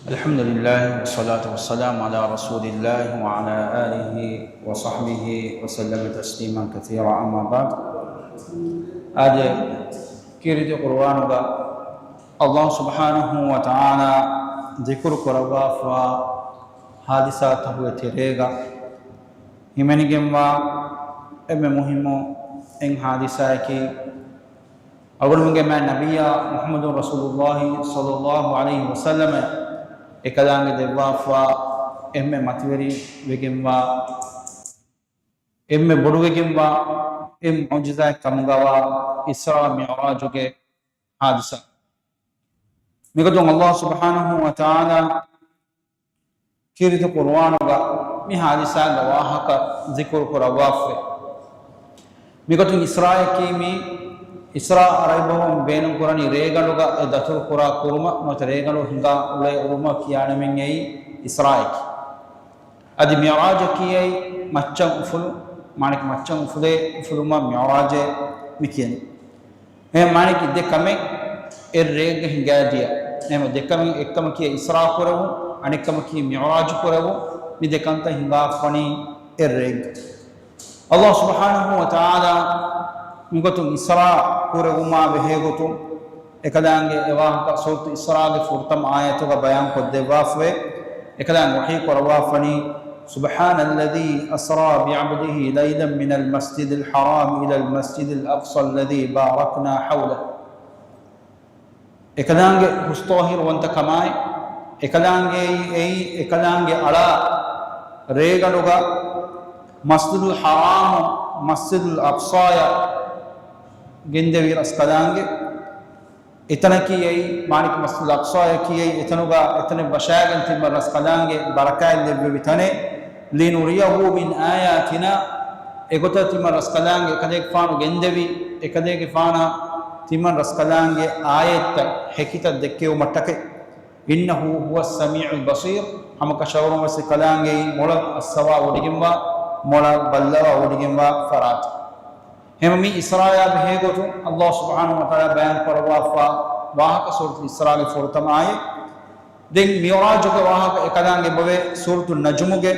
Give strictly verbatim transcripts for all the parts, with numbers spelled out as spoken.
الحمد لله والصلاة والسلام على رسول الله وعلى آله وصحبه وسلم تسليما كثيرا، أما بعد. އާދެ، ކީރިތި ޤުރުއާނުގަ ﷲ ސުބްޙާނަހޫ ވަތަޢާލާ ޛިކުރު ކުރައްވާފަ ޙާދިސާތަކުގެ ތެރޭގަ ހިމެނިގެންވާ އެންމެ މުހިއްމު އެއް ޙާދިސާއަކީ، އަޅުގަނޑުމެންގެ މާތް ނަބިއްޔާ މުޙައްމަދު ރަސޫލުﷲ ޞައްލަﷲ ޢަލައިހި ވަސައްލަމަ އެކަލާނގެ ދެއްވާފަ އެންމެ މަތިވެރި ވެގެންވާ، އެންމެ ބޮޑުވެގެންވާ އެއް މުޢުޖިޒާތް ކަމުގަވާ އިސްރާ މިޢުރާޖުގެ ޙާދިސާ. މިގޮތުން ﷲ ސުބްޙާނަހޫ ވަތަޢާލާ ކީރިތި ޤުރުއާނުގަ މި ޙާދިސާގެ ވާހަކަ ޛިކުރު ކުރައްވާފައި. މިގޮތުން އިސްރާއަކީ މި އިސްރާ ޢަރަބިބަހުން ބޭނުންކުރަނީ ރޭގަނޑުގަ އެ ދަތުރު ކުރާ ކުރުމަށް ނުވަތަ ރޭގަނޑު ހިނގާ އުޅޭ އުޅުމަށް ކިޔާނަމެން އެއީ އިސްރާއަކީ. އަދި މިޢުރާޖަކީ އެއީ މައްޗަށް އުފުލު، މާނައަކީ މައްޗަށް އުފުލޭ އުފުލުމަށް މިޢުރާޖޭ މި ކިޔަނީ. އެހެން މާނައަކީ ދެ ކަމެއް އެއް ރެއެއްގަ ހިނގާދިޔަ. އެހެން ދެ ކަމެއް އެއްކަމަކީ އިސްރާ ކުރެވުން، އަނެއްކަމަކީ މިޢުރާޖު ކުރެވުން. މި ދެ ކަންތައް ހިނގާފަނީ އެއް ރެއެއްގަ. ﷲ ސުބްޙާނަހޫ ވަތަޢާލާ މިގޮތުން އިސްރާ ކުރެވުމާ ބެހޭގޮތުން އެކަލާނގެ އެވާހަކަ ސޫރަތު އިސްރާގެ ފުރަތަމަ އާޔަތުގަ ބަޔާން ކޮށްދެއްވާފައި. އެކަލާނގެ ވަޙީ ކުރައްވާފަނީ، سبحان الذي أسرى بعبده ليلا من المسجد الحرام إلى المسجد الأقصى الذي باركنا حوله. އެކަލާނގެ ހުސްޠާހިރުވަންތަކަމާއި، އެކަލާނގެ އެއީ، އެކަލާނގެ އަޅާ ރޭގަނޑުގަ މަސްޖިދުލް ޙަރާމު، މަސްޖިދުލް އަޤްޞާޔަށް ގެންދެވި ރަސްކަލާނގެ. އެތަނަކީ އެއީ، މާނައަކީ މަސްޖިދުލް އަޤްޞާޔަކީ އެއީ، އެތަނުގަ، އެތަނެއް ވަށާގެން ތިމަ ރަސްކަލާނގެ ބަރަކާތް ލެއްވެވި ތަނެއް. لنريه من آياتنا، އެގޮތަށް ތިމަ ރަސްކަލާނގެ އެކަލޭގެފާނު ގެންދެވި، އެކަލޭގެފާނަށް ތިމަން ރަސްކަލާނގެ އާޔަތްތައް ހެކިތައް ދެއްކެވުމަށްޓަކައި. إنه هو السميع البصير، ހަމަ ކަށަވަރުން ވެސް އެކަލާނގެއީ މޮޅަށް އައްސަވާ ވޮޑިގެންވާ، މޮޅަށް ބައްލަވާ ވޮޑިގެންވާ ފަރާތެއް. ހަމަ މި އިސްރާޔާ ބެހޭގޮތުން ﷲ ސުބްޙާނަހޫ ވަތަޢާލާ ބަޔާން ކުރައްވާފާ ވާހަކަ ސޫރަތުލް އިސްރާގެ ފުރަތަމަ އާޔަތް. ދެން މިޢުރާޖުގެ ވާހަކަ އެކަލާނގެ ބޮވޭ ސޫރަތުއް ނަޖުމުގެ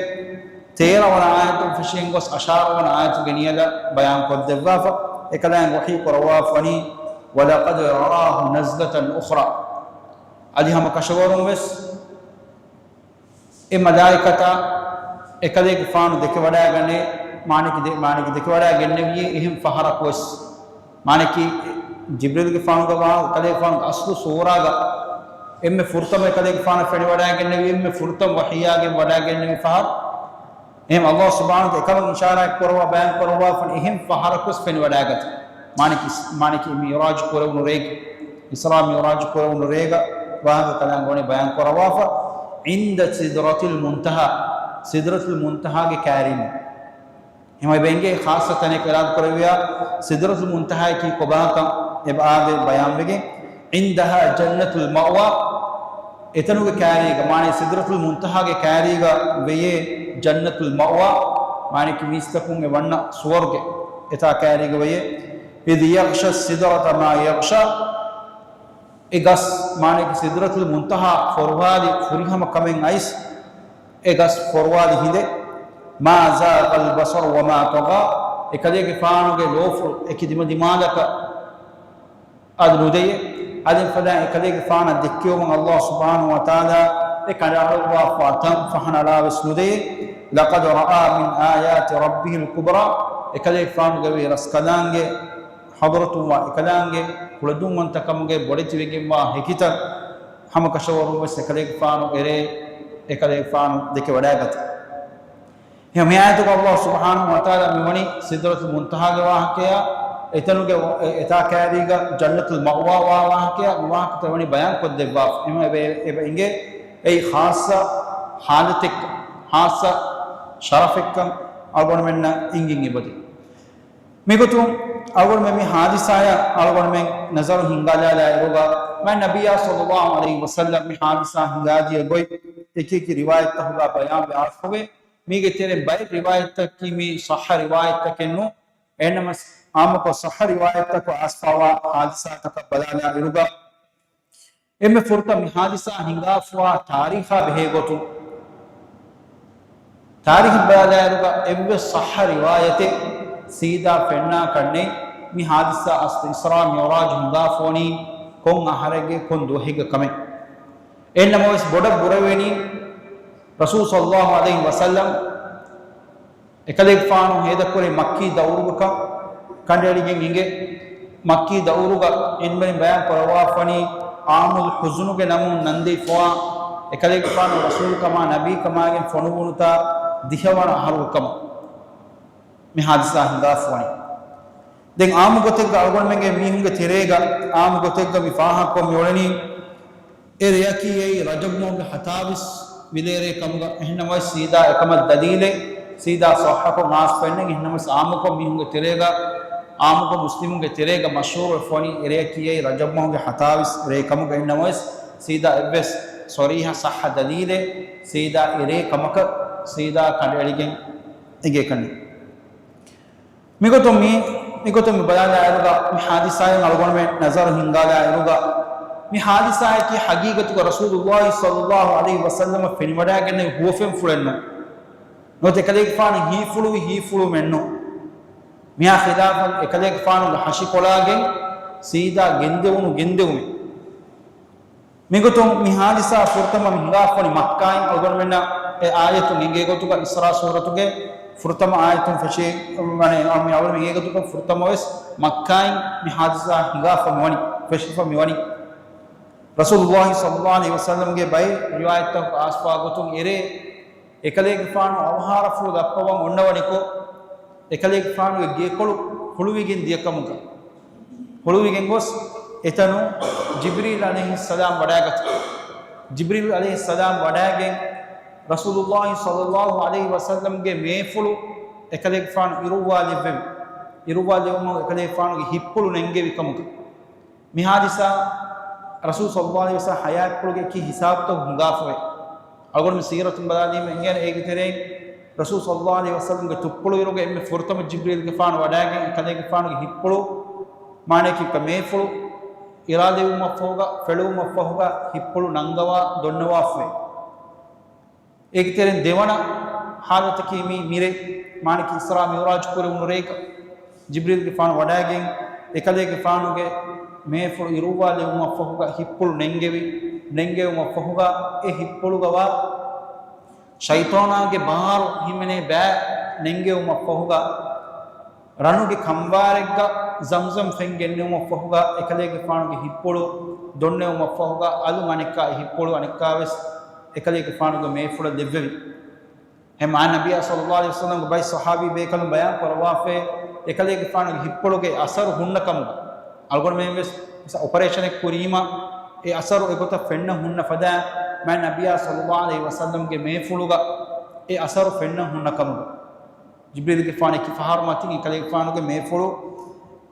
ތޭރަ ވަނަ އާޔަތުން ފެށިގެން ގޮސް އަށާރަ ވަނަ އާޔަތުގެ ނިޔަލަށް ބަޔާން ކޮށްދެއްވާފަ، އެކަލާނގެ ވަޙީ ކުރައްވާފަނީ، ولقد رآه نزلة أخرى. އަދި ހަމަ ކަށަވަރުން ވެސް އެ މަލާއިކަތާ އެކަލޭގެފާނު ދެކެވަޑައިގަނެ، މާނައަކީ ދެ-، މާނައަކީ ދެކެވަޑައިގެންނެވިއޭ އެހެން ފަހަރަކު ވެސް. މާނައަކީ ޖިބްރީލްގެފާނުގެ ވާ އެކަލޭގެފާނުގެ އަސްލު ސޫރާގަ އެންމެ ފުރަތަމަ އެކަލޭގެފާނަށް ފެނިވަޑައިގެންނެވި އެންމެ ފުރަތަމަ ވަޙީއާގެން ވަޑައިގެންނެވި ފަހަރު. އެހެން ﷲ ސުބްޙާނަހޫ ވަތަޢާލާ އެކަމަށް އިޝާރާތް ކުރައްވާ ބަޔާން ކުރައްވާފަން އެހެން ފަހަރަކުވެސް ފެނިވަޑައިގަތީ. މާނައަކީ، މާނައަކީ މިޢުރާޖު ކުރެވުނު ރޭގެ، އިސްރާ މިޢުރާޖު ކުރެވުނު ރޭގަ ވާހަކަ ކަލާނގެ ވަނީ ބަޔާން ކުރައްވާފަ، عند سدرة المنتهى، ސިދްރަތުލް މުންތަހާގެ ކައިރީމު. ހަމަ އެބަ އެނގޭ ޚާއްޞަ ތަނެއް އިރާދަ ކުރެއްވިޔާ، ސިދްރަތުލް މުންތަހާއަކީ ކޮބާކަން އެބަ އާދެ ބަޔާންވެގެން. عندها جنة المأوى، އެތަނުގެ ކައިރީގަ، މާނައީ ސިދްރަތުލް މުންތަހާގެ ކައިރީގަ ވެޔޭ ޖަންނަތުލް މައުވާ، މާނައީ މީސްތަކުން އެ ވަންނަ ސުވަރުގެ، އެތާ ކައިރީގަ ވެޔޭ. إذ يغشى السدرة ما يغشى، އެ ގަސް، މާނައީ ސިދްރަތުލް މުންތަހާ ފޮރުވާލި ފުރިހަމަ ކަމެއް އައިސް، އެ ގަސް ފޮރުވާލި ހިނދެއް. ما زاغ البصر وما طغى، އެކަލޭގެފާނުގެ ލޯފުޅު އެކި ދިމަދިމާލަކަށް އަދި ނުދެޔޭ. އަދި އެފަދައިން އެކަލޭގެފާނަށް ދެއްކެވުމަށް ﷲ ސުބްޙާނަހޫ ވަތަޢާލާ އެ ކަނޑައަޅުއްވާފާ ތަން ފަހަނަ އަޅާވެސް ނުދެޔޭ. لقد رأى من آيات ربه الكبرى، އެކަލޭގެފާނުގެ ރަސްކަލާނގެ ޙަޟްރަތުންވާ އެކަލާނގެ ކުޅަދުންވަންތަކަމުގެ ބޮޑެތިވެގެންވާ ހެކިތައް ހަމަ ކަށަވަރުން ވެސް އެކަލޭގެފާނު އެރޭ، އެކަލޭގެފާނު ދެކެވަޑައިގަތީ. މި އާޔަތުގަ ﷲ ސުބްޙާނަހޫ ވަތަޢާލާ މިވަނީ ސިދްރަތުލް މުންތަހާގެ ވާހަކަޔާ، އެތަނުގެ އެ-، އެތާ ކައިރީގަ ޖަންނަތުލް މައުވާ ވާ ވާހަކަޔާ، މި ވާހަކަތައް ވަނީ ބަޔާން ކޮށްދެއްވާފަ. އެހެން އެބަ، އެބަ އެނގޭ އެއީ ޚާއްޞަ ޙާލަތެއްކަން، ޚާއްޞަ ޝަރަފެއްކަން އަޅުގަނޑުމެންނަށް އެނގިން އެބަދޭ. މިގޮތުން އަޅުގަނޑުމެން މި ޙާދިސާޔަށް އަޅުގަނޑުމެން ނަޒަރު ހިންގާލާލާ އިރުގަ، މާތް ނަބިއްޔާ ޞައްލަﷲ ޢަލައިހި ވަސައްލަމް މި ޙާދިސާ ހިނގާދިޔަ ގޮތް އެކި އެކި ރިވާޔަތްތަކުގަ ބަޔާންވެ އައިސްފަވޭ. މީގެ ތެރެއިން ބައެއް ރިވާޔަތްތަކަކީ މީ ޞައްޙަ ރިވާޔަތްތަކެއް ނޫން. އެހެންނަމަވެސް ޢާއްމުކޮށް ޞައްޙަ ރިވާޔަތްތަކު އައިސްފަވާ ޙާދިސާތަކަށް ބަލާލާ އިރުގަ، އެންމެ ފުރަތަމަ މި ހާދިސާ ހިނގާފަވާ ތާރީޚާ ބެހޭ ގޮތުން، ތާރީޚަށް ބަލާލާއިރުގަ އެއްވެސް ޞައްޙަ ރިވާޔަތެއް ސީދާ ފެންނާކަށް ނެތް. މި ހާދިސާ އަސްލު އިސްރާ މިޢުރާޖު ހިނގާފަވަނީ ކޮން އަހަރެއްގެ ކޮން ދުވަހެއްގެ ކަމެއް. އެހެންނަމަވެސް ބޮޑަށް ބުރަވެނީ ރަސޫލު ޞައްލައްލާހު ޢަލައިހި ވަސައްލަމް އެކަލޭގެފާނު ހޭދަކުރީ މައްކީ ދައުރުގަކަން ކަނޑައެޅިގެން އިނގޭ. މައްކީ ދައުރުގަ އިލްމުވެރިން ބަޔާން ކުރައްވާފަނީ ޢާމުލް ޙުޒުނުގެ ނަމުން ނަންދެވިފަވާ، އެކަލޭގެފާނު ރަސޫލުކަމާ ނަބީކަމާގެން ފޮނުއްވުނުތާ ދިހަވަނަ އަހަރުގެ ކަމަށް މި ހާދިސާ ހިނގާފަވަނީ. ދެން ޢާއްމު ގޮތެއްގަ އަޅުގަނޑުމެންގެ މީހުންގެ ތެރޭގަ ޢާއްމު ގޮތެއްގަ މި ފާހަގަކޮށް މިއުޅެނީ، އެ ރެޔަކީ އެއީ ރަޖަބު މަހުގެ ހަތާވީސް ވިލޭރޭ ކަމުގަ. އެހެންނަމަވެސް ސީދާ އެކަމަށް ދަލީލެއް ސީދާ ޞައްޙަކޮށް ނާސް ފެންނެން. އެހެންނަމަވެސް ޢާއްމުކޮށް މީހުންގެ ތެރޭގަ، ޢާއްމުކޮށް މުސްލިމުންގެ ތެރޭގަ މަޝްހޫރުވެފަވަނީ އެ ރެޔަކީ އެއީ ރަޖަބު މަހުގެ ހަތާވީސް ރޭ ކަމުގަ. އެހެންނަމަވެސް ސީދާ އެއްވެސް ޞަރީޙަ ޞައްޙަ ދަލީލެއް ސީދާ އެ ރޭ ކަމަކަށް ސީދާ ކަނޑައެޅިގެން އެނގޭކަށް ނެތް. މިގޮތުން މި، މިގޮތުން މި ބަލާލާއިރުގަ، މި ހާދިސާއިން އަޅުގަނޑުމެން ނަޒަރު ހިންގާލާއިރުގަ، މި ހާދިސާއަކީ ޙަޤީޤަތުގަ ރަސޫލުﷲ ޞައްލައްލާހު ޢަލައިހި ވަސައްލަމަށް ފެނިވަޑައިގެންނެވި ހުވަފެންފުޅެއް ނޫން. ނުވަތަ އެކަލޭގެފާނު ހީފުޅުވި ހީފުޅުވުމެއް ނޫން. މިހާ ޚިލާފަށް އެކަލޭގެފާނުގެ ހަށިކޮޅާގެން ސީދާ ގެންދެވުނު ގެންދެވުމެއް. މިގޮތުން މި ހާދިސާ ފުރަތަމަ މި ހިނގާފަވަނީ މައްކާއިން. އަޅުގަނޑުމެންނަށް އެ އާޔަތުން އެނގޭ ގޮތުގަ އިސްރާ ސޫރަތުގެ ފުރަތަމަ އާޔަތުން ފެށި، މަނެ، އަޅު މި އަޅުގަނޑު އެނގޭ ގޮތުގަ ފުރަތަމަވެސް މައްކާއިން މި ހާދިސާ ހިނގާފަ މިވަނީ، ފެށިފަ މިވަނީ. ރަސޫލުﷲ ޞައްލައްލާހު ޢަލައިހި ވަސައްލަމްގެ ބައެއް ރިވާޔަތްތަކުގަ އައިސްފަވާ ގޮތުން އެރޭ އެކަލޭގެފާނު އަވަހާރަފުޅު ދައްކަވަން އޮންނަވަނިކޮށް، އެކަލޭގެފާނުގެ ގެކޮޅު ހުޅުވިގެން ދިޔަކަމުގަ، ހުޅުވިގެން ގޮސް އެތަނުން ޖިބްރީލް ޢަލައިހިއްސަލާމް ވަޑައިގަތު. ޖިބްރީލް ޢަލައިހިއްސަލާމް ވަޑައިގެން ރަސޫލުﷲ ޞައްލައްލާހު ޢަލައިހި ވަސައްލަމްގެ މޭފުޅު އެކަލޭގެފާނު އިރުއްވާލެއްވެވި. އިރުއްވާލެއްވުމުން އެކަލޭގެފާނުގެ ހިތްޕުޅު ނެންގެވި ކަމުގަ. މި ހާދިސާ ރަސޫލު ޞައްލައްލާހު ޢަލައިހި ވަސައްލަމް ޙަޔާތްޕުޅުގެ އެކި ހިސާބުތައް ހިނގާފަވޭ. އަޅުގަނޑު މި ސީރަތުން ބަލާލީމަ އެނގޭނެ އޭގެ ތެރެއިން ރަސޫލު ޞައްލައްލާހު ޢަލައިހި ވަސައްލަމްގެ ތުއްޕުޅު އިރުގަ އެންމެ ފުރަތަމަ ޖިބްރީލްގެފާނު ވަޑައިގެން އެކަލޭގެފާނުގެ ހިތްޕުޅު، މާނައަކީ މޭފުޅު އިރާދެވުމަށްފަހުގަ، ފެޅުވުމަށްފަހުގަ ހިތްޕުޅު ނަންގަވާ ދޮންނަވާފަވޭ. އޭގެ ތެރެއިން ދެވަނަ ޙާލަތަކީ މި މިރޭ، މާނައަކީ އިސްރާ މިޢުރާޖު ކުރެވުނު ރޭގަ ޖިބްރީލްގެފާނު ވަޑައިގެން އެކަލޭގެފާނުގެ މޭފުޅު އިރުއްވާލެއްވުމަށްފަހުގަ ހިތްޕުޅު ނެންގެވި، ނެންގެވުމަށްފަހުގަ އެ ހިތްޕުޅުގަވާ ޝައިޠާނާގެ ބާރު ހިމެނޭ ބައި ނެންގެވުމަށްފަހުގަ، ރަނުގެ ކަނބާރެއްގަ ޒަމްޒަމް ފެން ގެންނެވުމަށްފަހުގަ، އެކަލޭގެފާނުގެ ހިތްޕުޅު ދޮންނެވުމަށްފަހުގަ، އަލުން އަނެއްކާ އެ ހިތްޕުޅު އަނެއްކާވެސް އެކަލޭގެފާނުގެ މޭފުޅަށް ލެއްވެވި. އެހެން މާތް ނަބިއްޔާ ޞައްލައްލާހު ޢަލައިހި ވަސައްލަމްގެ ބައެއް ޞަޙާބީ ބޭކަލުން ބަޔާން ކުރައްވާފައި، އެކަލޭގެފާނުގެ ހިތްޕުޅުގެ އަސަރު ހުންނަ ކަމުގަ. އަޅުގަނޑުމެން ވެސް އޮޕަރޭޝަނެއް ކުރީމަ، އެ އަސަރު އެގޮތަށް ފެންނަން ހުންނަ ފަދައިން، މާތް ނަބިއްޔާ ޞައްލައްލާހު ޢަލައިހި ވަސައްލަމްގެ މޭފުޅުގަ އެ އަސަރު ފެންނަން ހުންނަ ކަމުގަ. ޖިބްރީލްގެފާނު އެކި ފަހަރު މަތިން އެކަލޭގެފާނުގެ މޭފުޅު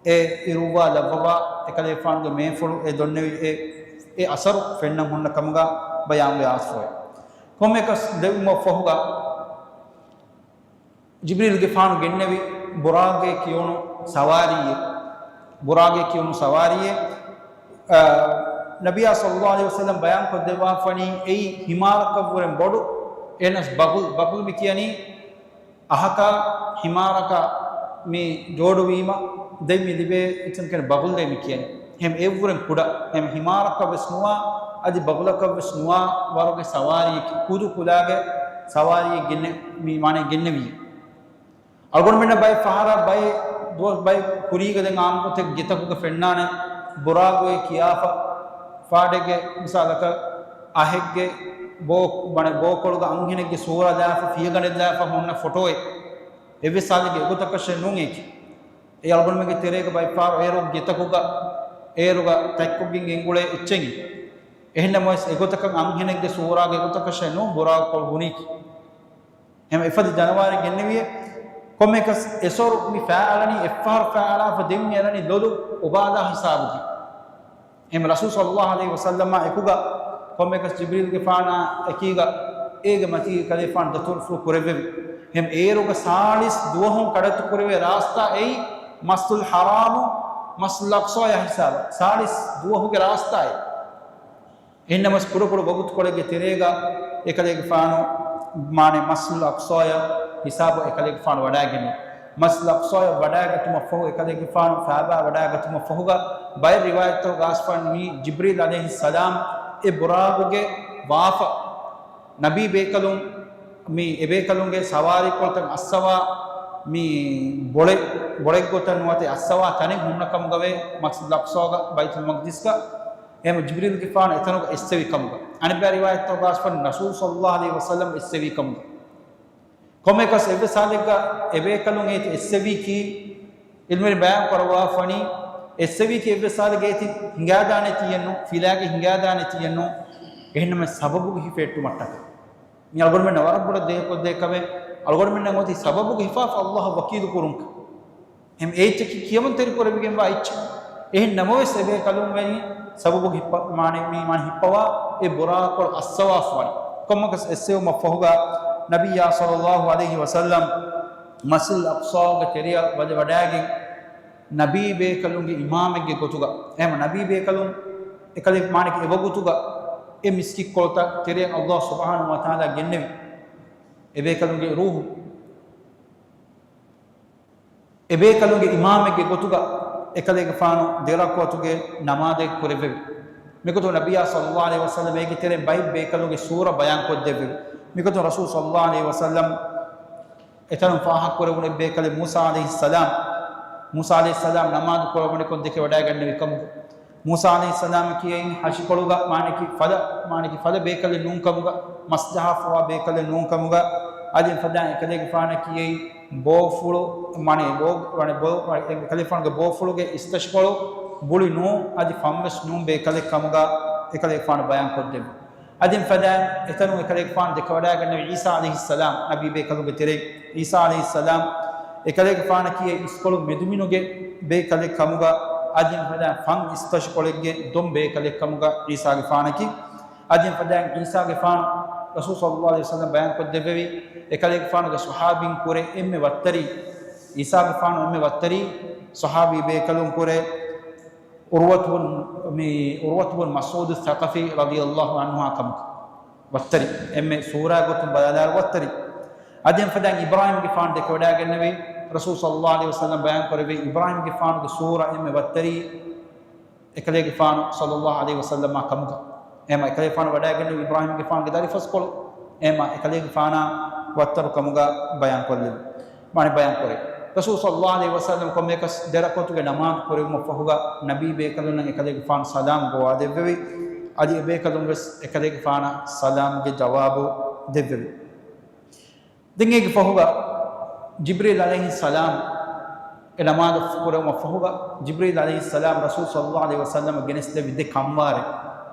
އެ އިރުއްވާ ލައްވަވާ، އެކަލޭގެފާނުގެ މޭފުޅު އެ ދޮންނެވި އެ، އެ އަސަރު ފެންނަން ހުންނަ ކަމުގަ ބަޔާންވެ އައިސްފަވޭ. ކޮންމެއަކަސް ލެއްވުމަށްފަހުގަ، ޖިބްރީލްގެފާނު ގެންނެވި ބުރާގޭ ކިޔުނު ސަވާރީއެއް، ބުރާގޭ ކިޔުނު ސަވާރީއެއް، އަ، ނަބިއްޔާ ޞައްލައްލާހު ޢަލައިހި ވަސައްލަމް ބަޔާންކޮށްދެއްވާފަނީ އެއީ ހިމާރަކަށްވުރެން ބޮޑު، އެހެނަސް ބަޣުލް، ބަޣުލް މި ކިޔަނީ އަހަކާ ހިމާރަކާ މި ޖޯޑުވީމަ ދެން މި ލިބޭ އެއްޗަކަށް ބަޣުލްއޭ މި ކިޔަނީ. އެހެން އެއްވުރެން ކުޑަ، އެހެން ހިމާރަކަށް ވެސް ނުވާ، އަދި ބަޣުލަކަށް ވެސް ނުވާ ވަރުގެ ސަވާރީއެކޭ، ކުދު ކުލާގެ ސަވާރީއެއް ގެންނެ، މި މާނަ ގެންނެވީ. އަޅުގަނޑުމެންނަށް ބައެއް ފަހަރަށް ބައެއް ދުވަސް ބައެއް ކުރީގަ ދެން އާންމުކޮށް ގެތަކުގަ ފެންނާނެ ބުރާގޭ ކިޔާފަ، ފާޑެއްގެ މިސާލަކަށް އަހެއްގެ ބޯ، މަނެ ބޯކޮޅުގަ އަންހެނެއްގެ ސޫރަ ލާފަ، ފިޔަގަނޑެއް ލާފަ ހުންނަ ފޮޓޯއެއް. އެއްވެސް ހާލެއްގެ އެގޮތަކަށެއް ނޫން އޭކި. އެ އަޅުގަނޑުމެންގެ ތެރޭގަ ބައެއް ފަހަރު އޭރު ގެތަކުގަ، އޭރުގަ ތަތްކޮށްގެން ގެންގުޅޭ އެއްޗެއް. އެހެންނަމަވެސް އެގޮތަކަށް އަންހެނެއްގެ ސޫރާގެ އެގޮތަކަށެއް ނޫން ބުރާކޮޅު ހުނީކީ. އެހެން އެފަދަ ޖަނަވާރެއް ގެންނެވިއޭ. ކޮންމެއަކަސް އެސޮރު މި ފާއަޅަނީ އެއްފަހަރު ފާއަޅާފަ ދެން މި އަޅަނީ ލޮލު އޮބާލާ ހިސާބުގަ. އެހެން ރަސޫލު ޞައްލައްލާހު ޢަލައިހި ވަސައްލަމާ އެކުގަ ކޮންމެއަކަސް ޖިބްރީލްގެފާނާ އެކީގަ އޭގެ މަތީގަ ކަލޭފާނު ދަތުރުފުޅު ކުރެއްވެވި. އެހެން އޭރުގަ ސާޅީސް ދުވަހުން ކަޑައްތު ކުރެވޭ ރާސްތާ އެއީ މަސްޖިދުލް ޙަރާމު، މަސްޖިދުލް އަޤްޞާޔާ ހިސާބަށް. ސާޅީސް ދުވަހުގެ ރާސްތާއެއް. އެހެންނަމަވެސް ކުޑަކުޑަ ވަގުތުކޮޅެއްގެ ތެރޭގަ އެކަލޭގެފާނު މާނަ މަސްޖިދުލް އަޤްޞާއަށް ހިސާބަށް އެކަލޭގެފާނު ވަޑައިގެންނެވި. މަސްޖިދުލް އަޤްޞާއަށް ވަޑައިގަތުމަށްފަހު އެކަލޭގެފާނު ކައުބާ ވަޑައިގަތުމަށްފަހުގަ ބައެއް ރިވާޔަތްތަކުގަ އައިސްފަ މި ޖިބްރީލް ޢަލައިހިއްސަލާމް އެ ބުރާގުގެ ވާފަ ނަބީ ބޭކަލުން މި އެބޭކަލުންގެ ސަވާރީކޮޅުތައް އައްސަވާ މި ބޮޅެ-، ބޮޅެއްގޮތަށް ނުވަތަ އައްސަވާ ތަނެއް ހުންނަ ކަމުގަވޭ މަސްޖިދުލް އަޤްޞާގަ ބައިތުލް މަޤްދިސްގަ އެހެން ޖިބްރީލްގެފާނު އެތަނުގަ އެއްސެވި ކަމުގަ. އަނެއްބައި ރިވާޔަތްތަކުގަ އައިސްފަ ރަސޫލު ޞައްލައްލާހު ޢަލައިހި ވަސައްލަމް އެއްސެވި ކަމުގަ. ކޮންމެއަކަސް އެއްވެސް ހާލެއްގަ އެބޭކަލުން އޭތި އެއްސެވީކީ ޢިލްމުވެރިން ބަޔާން ކުރައްވާފަނީ، އެއްސެވީކީ އެއްވެސް ހާލެއްގަ އޭތި ހިނގާދާނެތީއެއްނު، ފިލާގެ ހިނގާދާނެތީއެއްނު، އެހެންނަމަ ސަބަބުގެ ހިފެއްޓުމަށްޓަކައި. މި އަޅުގަނޑުމެންނަށް ވަރަށް ބޮޑަށް ދޭކޮށްދޭ ކަމެއް، އަޅުގަނޑުމެންނަށް އޮތީ ސަބަބުގެ ހިފާފަ އައްލާހަށް ވަކީލު ކުރުން. އެހެން އެއްޗަކީ ކިޔަމަންތެރިކުރެވިގެންވާ އެއްޗެއް. އެހެން ނަމަވެސް އެބޭކަލުން ވަނީ ސަބަބުގެ ހިއްޕަ-، މާނަ-، މީ މާނަ ހިއްޕަވާ އެ ބުރާކޮޅު އައްސަވާފަވަނީ. ކޮންމެއަކަސް އެއްސެވުމަށްފަހުގަ ނަބިއްޔާ ޞައްލައްލާހު ޢަލައިހި ވަސައްލަމް މަސްޖިދުލް އަޤްޞާގެ ތެރެއަށް ވަދެ ވަޑައިގެން ނަބީ ބޭކަލުންގެ އިމާމެއްގެ ގޮތުގަ، އެހެން ނަބީ ބޭކަލުން އެކަލޭ މާނަ އެވަގުތުގަ އެ މިސްކިތްކޮޅުތައް ތެރެއަށް އައްލާހު ސުބްޙާނަހު ވަތަޢާލާ ގެންނެވި. އެބޭކަލުންގެ ރޫޙު އެބޭކަލުންގެ އިމާމެއްގެ ގޮތުގަ އެކަލޭގެފާނު ދެރަކުޢަތުގެ ނަމާދެއް ކުރެއްވެވި. މިގޮތުން ނަބިއްޔާ ޞައްލައްލާހު ޢަލައިހި ވަސައްލަމް އޭގެ ތެރެއިން ބައެއް ބޭކަލުންގެ ސޫރަ ބަޔާންކޮށްދެއްވެވި. މިގޮތުން ރަސޫލު ޞައްލައްލާހު ޢަލައިހި ވަސައްލަމް އެތަނުން ފާހަގަކުރެވުނު ބޭކަލެއް މޫސާ ޢަލައިހިއްސަލާމް. މޫސާ ޢަލައިހިއްސަލާމް ނަމާދު ކުރައްވަނިކޮށް ދެކެ ވަޑައިގެންނެވި ކަމުގަ. މޫސާ ޢަލައިހިއްސަލާމަކީ އެއިން ހަށިކޮޅުގަ މާނަކީ ފަލަ، މާނަކީ ފަލަ ބޭކަލެއް ނޫން ކަމުގަ، މަސް ޖަހާފަވާ ބޭކަލެއް ނޫން ކަމުގަ، އަދި ފަދައިން އެކަލޭގެފާނަކީ އެއީ ބޯފުޅު، މާނަ ބޯ-، މާނަ ބޯ-، އެކަލޭގެފާނުގެ ބޯފުޅުގެ އިސްތަށިކޮޅު ބުޅި ނޫން، އަދި ފަންވެސް ނޫން ބޭކަލެއް ކަމުގަ އެކަލޭގެފާނު ބަޔާންކޮށްދެއްވި. އަދި ފަދައިން އެތަނުން އެކަލޭގެފާނު ދެކެވަޑައިގެންނެވި ޢީސާ ޢަލައިހިއްސަލާމް، ނަބީ ބޭކަލުންގެ ތެރެއިން ޢީސާ ޢަލައިހިއްސަލާމް، އެކަލޭގެފާނަކީ އެ އިސްކޮޅު މެދުމިނުގެ ބޭކަލެއް ކަމުގަ، އަދި ފަދައިން ފަން އިސްތަށިކޮޅެއްގެ ދޮން ބޭކަލެއް ކަމުގަ ޢީސާގެފާނަކީ. އަދި ފަދައިން ޢީސާގެފާނު ރަސޫލު ޞައްލައްލާހު ޢަލައިހި ވަސައްލަމް ބަޔާންކޮށްދެއްވެވި، އެކަލޭގެފާނުގެ ޞަޙާބީން ކުރެ އެންމެ ވައްތަރީ، ޢީސާގެފާނު އެންމެ ވައްތަރީ ޞަޙާބީ ބޭކަލުން ކުރެ، ޢުރްވަތު ބުން، މި ޢުރްވަތު ބުން މަސްޢޫދު ޘަޤަފީ ރަޟިޔައްލާހު ޢަންހުއާ ކަމަކަށް ވައްތަރި. އެންމެ ސޫރާ ގޮތުން ބަލާލާ ވައްތަރި. އަދި ފަދައިން އިބްރާހީމްގެފާނު ދެކެވަޑައިގެންނެވި، ރަސޫލު ޞައްލައްލާހު ޢަލައިހި ވަސައްލަމް ބަޔާން ކުރެއްވި އިބްރާހީމްގެފާނުގެ ސޫރަ އެންމެ ވައްތަރީ އެކަލޭގެފާނު ޞައްލައްލާހު ޢަލައިހި ވަސައްލަމާ ކަމުގަ. އެހެމަ އެކަލޭގެފާނު ވަޑައިގެންނެވި އިބްރާހީމްގެފާނުގެ ދަރިފަސްކޮޅު، އެހެމަ އެކަލޭގެފާނާ ވައްތަރު ކަމުގަ ބަޔާންކޮށްލެވި. މާނަ ބަޔާންކުރޭ. ރަސޫލު ޞައްލައްލާހު ޢަލައިހި ވަސައްލަމް ކޮންމެއަކަސް ދެރަކުޢަތުގެ ނަމާދު ކުރެވުމަށްފަހުގަ ނަބީ ބޭކަލުންނަށް އެކަލޭގެފާނު ސަލާމް ގޮވާދެއްވެވި. އަދި އެބޭކަލުން ވެސް އެކަލޭގެފާނަށް ސަލާމްގެ ޖަވާބު ދެއްވެވި. ދެން އޭގެ ފަހުގަ ޖިބްރީލް ޢަލައިހިއްސަލާމް އެ ނަމާދު ކުރެވުމަށްފަހުގަ ޖިބްރީލް ޢަލައިހިއްސަލާމް ރަސޫލު ޞައްލައްލާހު ޢަލައިހި ވަސައްލަމަށް ގެނެސްދެއްވި ދެ ކަންވާރެއް.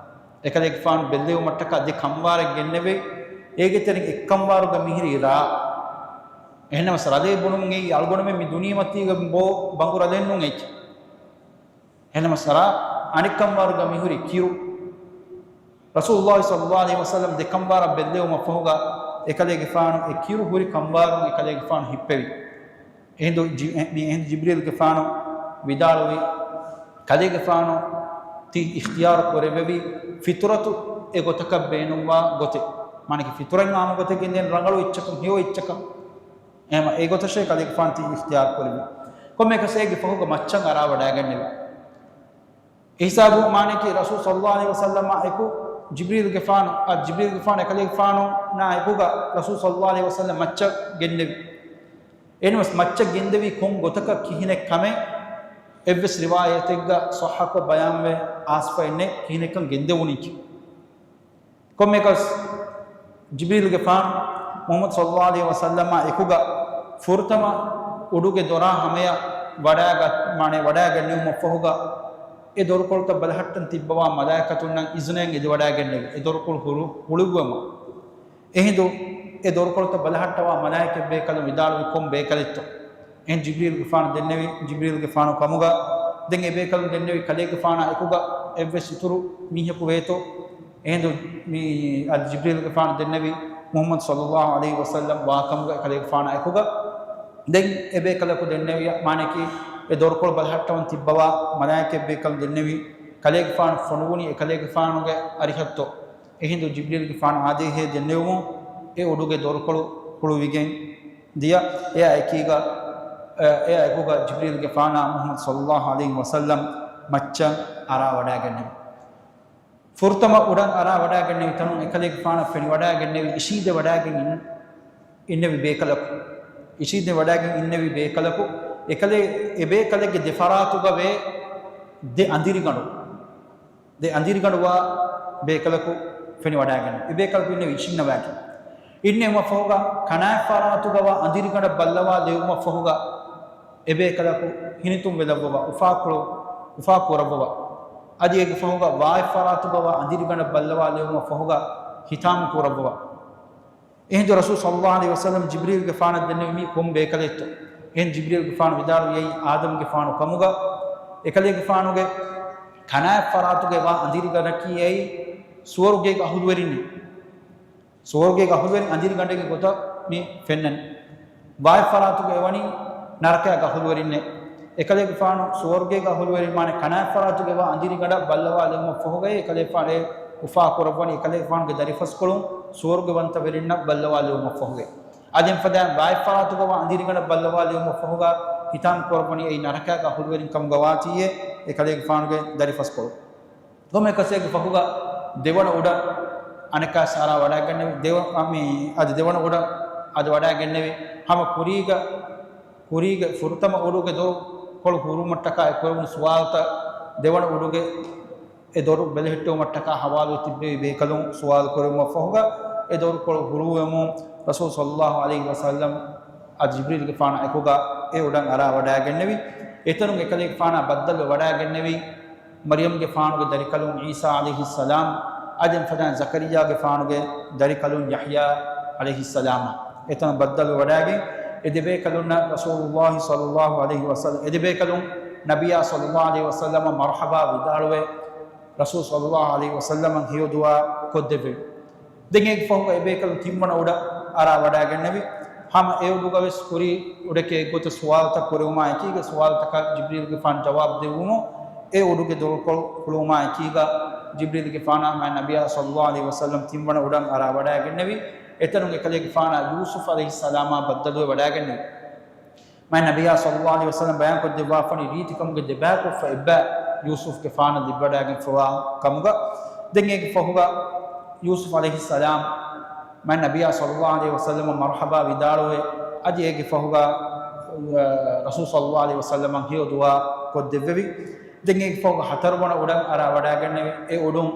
އެކަލޭގެފާނު ބެއްލެވުމަށްޓަކާ ދެ ކަންވާރެއް ގެންނެވި. އޭގެ ތެރެއިން އެއް ކަންވާރުގަ މިހިރީ ރާ. އެހެންނަމަސް ރަލޭ ބުނުމުން އެއީ އަޅުގަނޑުމެން މި ދުނިޔެމަތީގަ ބޯ ބަނގު ރަލެއް ނޫން އެއްޗެއް. އެހެންނަމަސް ރާ އަނެއް ކަންވާރުގަ މިހުރީ ކިރު. ރަސޫލުއްލާހި ޞައްލައްލާހު ޢަލައިހި ވަސައްލަމް ދެ ކަންވާރަށް ބެއްލެވުމަށްފަހުގަ އެކަލޭގެފާނު އެ ކިރު ހުރި ކަންވާރުން އެކަލޭގެފާނު ހިއްޕެވި. އެހިނދު ޖި-، މި އެހިނދު ޖިބްރީލްގެފާނު ވިދާޅުވި، ކަލޭގެފާނު ތި އިޚްތިޔާރު ކުރެއްވެވި ފިޠުރަތު އެ ގޮތަކަށް ބޭނުންވާ ގޮތެއް. މާނަކީ ފިޠުރަތް އާންމު ގޮތެއް ގެންދޭނެ ރަނގަޅު އެއްޗަކަށް، ހެޔޮ އެއްޗަކަށް. އެހެމަ އެ ގޮތަށޭ ކަލޭގެފާނު ތި އިޚްތިޔާރު ކުރެއްވި. ކޮންމެއަކަސް އޭގެ ފަހުގަ މައްޗަށް އަރާ ވަޑައިގެންނެވި. އެހިސާބު މާނަކީ ރަސޫލު ޞައްލައްލާހު ޢަލައިހި ވަސައްލަމާ އެކު ޖިބްރީލްގެފާނު، އަ، ޖިބްރީލްގެފާނު އެކަލޭގެފާނުނާ އެކުގަ ރަސޫލު ޞައްލައްލާހު ޢަލައިހި ވަސައްލަމް މައްޗަށް ގެންނެވި. އެހެންނަމަސް މައްޗަށް ގެންދެވީ ކޮން ގޮތަކަށް ކިހިނެއް ކަމެއް އެއްވެސް ރިވާޔަތެއްގަ ޞައްޙަކޮށް ބަޔާންވެ އައިސްފައެއް ނެތް ކިހިނެއްކަން ގެންދެވުނީކީ. ކޮންމެއަކަސް ޖިބްރީލްގެފާނު މުޙައްމަދު ޞައްލައްލާހު ޢަލައިހި ވަސައްލަމާ އެކުގަ ފުރަތަމަ އުޑުގެ ދޮރާ ހަމަޔަށް ވަޑައިގަ-، މާނަ ވަޑައިގެންނެވުމަށްފަހުގަ އެ ދޮރުކޮޅުތައް ބަލަހައްޓަން ތިއްބަވާ މަލާއިކަތުންނަށް އިޒުނައެއް އެދިވަޑައިގެންނެވި. އެ ދޮރުކޮޅު ހުރު-، ހުޅުއްވުވަމުން. އެހިނދު އެ ދޮރުކޮޅުތައް ބަލަހައްޓަވާ މަލާއިކަތް ބޭކަލުން ވިދާޅުވި ކޮން ބޭކަލެއްތޯ؟ އެހެން ޖިބްރީލްގެފާނު ދެންނެވި، ޖިބްރީލްގެފާނު ކަމުގަ ދެން އެ ބޭކަލުން ދެންނެވި ކަލޭގެފާނާ އެކުގަ އެއްވެސް އިތުރު މީހަކު ވޭތޯ؟ އެހިނދު މި އަދި ޖިބްރީލްގެފާނު ދެންނެވި މުޙައްމަދު ޞައްލައްލާހު ޢަލައިހި ވަސައްލަމް ވާ ކަމުގަ ކަލޭގެފާނާ އެކުގަ ދެން އެ ބޭކަލަކު ދެންނެވި މާނަކީ އެ ދޮރުކޮޅު ބަލަހައްޓަވަން ތިއްބަވާ މަލާއިކަތް ބޭކަލުން ދެންނެވި ކަލޭގެފާނު ފޮނުވުނީ އެކަލޭގެފާނުގެ އަރިހަށްތޯ. އެހިނދު ޖިބްރީލްގެފާނު އާދޭހޭ ދެންނެވުމުން އެ އުޑުގެ ދޮރުކޮޅު ހުޅުވިގެން ދިޔަ. އެއާ އެކީގަ، އެއާ އެކުގަ ޖިބްރީލްގެފާނާ މުޙައްމަދު ޞައްލައްލާހު ޢަލައިހި ވަސައްލަމް މައްޗަށް އަރާވަޑައިގެންނެވި. ފުރަތަމަ އުޑަށް އަރާވަޑައިގެންނެވި ތަނުން އެކަލޭގެފާނަށް ފެނިވަޑައިގެންނެވި އިށީނދެވަޑައިގެން އިން-، އިންނެވި ބޭކަލަކު. އިށީނދެވަޑައިގެން އިންނެވި ބޭކަލަކު، އެކަލޭ-، އެ ބޭކަލެއްގެ ދެ ފަރާތުގަ ވޭ ދެ އަނދިރިގަނޑު. ދެ އަނދިރިގަނޑުވާ ބޭކަލަކު ފެނިވަޑައިގެން. އެ ބޭކަލަކު އިންނެވި އިށިންނަވައިގެން. އިންނެވުމަށްފަހުގަ ކަނާތް ފަރާތުގަވާ އަނދިރިގަނޑަށް ބައްލަވާލެވުމަށް ފަހުގަ އެބޭކަލަކު ހިނިތުންވެލައްވަވާ، އުފާކުރު-، އުފާކުރައްވަވާ. އަދި އޭގެ ފަހުގަ ވާތް ފަރާތުގަވާ އަނދިރިގަނޑަށް ބައްލަވާލެވުމަށް ފަހުގަ ހިތާމަ ކުރައްވަވާ. އެހިނދު ރަސޫލު ޞައްލައްލާހު ޢަލައިހި ވަސައްލަމް ޖިބްރީލްގެފާނަށް ދެންނެވި މީ ކޮން ބޭކަލެއްތޯ؟ އެހެން ޖިބްރީލްގެފާނު ވިދާޅުވި އެއީ އާދަމްގެފާނު ކަމުގަ، އެކަލޭގެފާނުގެ ކަނާތް ފަރާތުގަ ވާ އަނދިރިގަނޑަކީ އެއީ ސުވަރުގޭގެ އަހުލުވެރިންނޭ. ސުވަރުގޭގެ އަހުލުވެރިން އަނދިރިގަނޑެއްގެ ގޮތަށް މި ފެންނަނީ. ވާތް ފަރާތުގަ އެވަނީ ނަރަކައިގެ އަހުލުވެރިންނޭ. އެކަލޭގެފާނު ސުވަރުގޭގެ އަހުލުވެރިން މާނަ ކަނާތް ފަރާތުގަ ވާ އަނދިރިގަނޑަށް ބައްލަވާލެވުމަށް ފަހުގައި އެކަލޭގެފާނު އެ އުފާކުރައްވަނީ އެކަލޭގެފާނުގެ ދަރިފަސްކޮޅުން ސުވަރުގެވަންތަވެރިންނަށް ބައްލަވާލެވުމަށް ފަހުގައި. އަދި އެފަދައިން ވާތް ފަރާތުގަ ވާ އަނދިރިގަނޑަށް ބައްލަވާލެވުމަށް ފަހުގަ ހިތާމަ ކުރައްވަނީ އެއީ ނަރަކައިގެ އަހުލުވެރިން ކަމުގަ ވާތީއޭ އެކަލޭގެފާނުގެ ދަރިފަސްކޮޅު. ކޮންމެ ކަސޭގެ ފަހުގަ ދެވަނަ އުޑަށް އަނެއްކާ ސާރާ ވަޑައިގެންނެވި. ދެވަ-، މި-، އަދި ދެވަނަ އުޑަށް އަދި ވަޑައިގެންނެވި. ހަމަ ކުރީގަ، ކުރީގެ ފުރަތަމަ އުޑުގެ ދޮރު ކޮޅު ހުޅުވުމަށްޓަކާ އެ ކުރެވުނު ސުވާލުތައް ދެވަނަ އުޑުގެ އެ ދޮރު ބެލެހެއްޓެވުމަށްޓަކާ ހަވާލުވެ ތިއްބެވި ބޭކަލުން ސުވާލު ކުރެވުމަށް ފަހުގަ އެ ދޮރު ކޮޅު ހުޅުވުމުން ރަސޫލު ޞައްލައްލާހު ޢަލައިހި ވަސައްލަމް އަދި ޖިބްރީލްގެފާނާ އެކުގަ އެ އުޑަށް އަރާ ވަޑައިގެންނެވި. އެތަނުން އެކަލޭގެފާނާ ބައްދަލުވެ ވަޑައިގެންނެވި. މަރްޔަމްގެފާނުގެ ދަރިކަލުން ޢީސާ ޢަލައިހިއްސަލާމް، އަދި އެފަދައިން ޒަކަރިއްޔާގެފާނުގެ ދަރިކަލުން ޔަޙްޔާ ޢަލައިހިއްސަލާމް. އެތަނަށް ބައްދަލުވެވަޑައިގެން އެ ދެބޭކަލުންނަށް ރަސޫލުއްލާހި ޞައްލައްލާހު ޢަލައިހި ވަސައްލަމް، އެ ދެބޭކަލުން ނަބިއްޔާ ޞައްލައްލާހު ޢަލައިހި ވަސައްލަމަށް މަރްޙަބާ ވިދާޅުވެ، ރަސޫލު ޞައްލައްލާހު ޢަލައިހި ވަސައްލަމަށް ހެޔޮ ދުޢާ ކޮށްދެއްވެވި. ދެން އޭގެ ފަހުގަ އެބޭކަލުން ތިންވަނަ އުޑަށް އަރާ ވަޑައިގެންނެވި. ހަމަ އެ އުޑުގަވެސް ކުރީ އުޑެކޭ އެއްގޮތަށް ސުވާލުތައް ކުރެވުމާ އެކީގަ ސުވާލުތަކަށް ޖިބްރީލްގެފާނު ޖަވާބު ދެއްވުމުން އެ އުޑުގެ ދޮރުކޮޅު ހުޅުވުމާ އެކީގަ ޖިބްރީލްގެފާނާ މާތް ނަބިއްޔާ ޞައްލައްލާހު ޢަލައިހި ވަސައްލަމް ތިންވަނަ އުޑަށް އަރާ ވަޑައިގެންނެވި. އެތަނުން އެކަލޭގެފާނާ ޔޫސުފް ޢަލައިހިއްސަލާމާ ބައްދަލުވެ ވަޑައިގެންނެވި. މާތް ނަބިއްޔާ ޞައްލައްލާހު ޢަލައިހި ވަސައްލަމް ބަޔާންކޮށްދެއްވާފަނި ރީތިކަމުގެ ދެބަޔަކު އެއްބައި ޔޫސުފްގެފާނަށް ލިބިވަޑައިގެންފަވާ ކަމުގަ. ދެން އޭގެ ފަހުގަ ޔޫސުފް ޢަލައިހިއްސަލާމް މާތް ނަބިއްޔާ ޞައްލައްލާހު ޢަލައިހި ވަސައްލަމަށް މަރްޙަބާ ވިދާޅުވެ، އަދި އޭގެ ފަހުގަ، އަ، ރަސޫލު ޞައްލައްލާހު ޢަލައިހި ވަސައްލަމަށް ހެޔޮ ދުޢާ ކޮށްދެއްވެވި. ދެން އޭގެ ފަހުގަ ހަތަރުވަނަ އުޑަށް އަރާ ވަޑައިގެންނެވި. އެ އުޑުން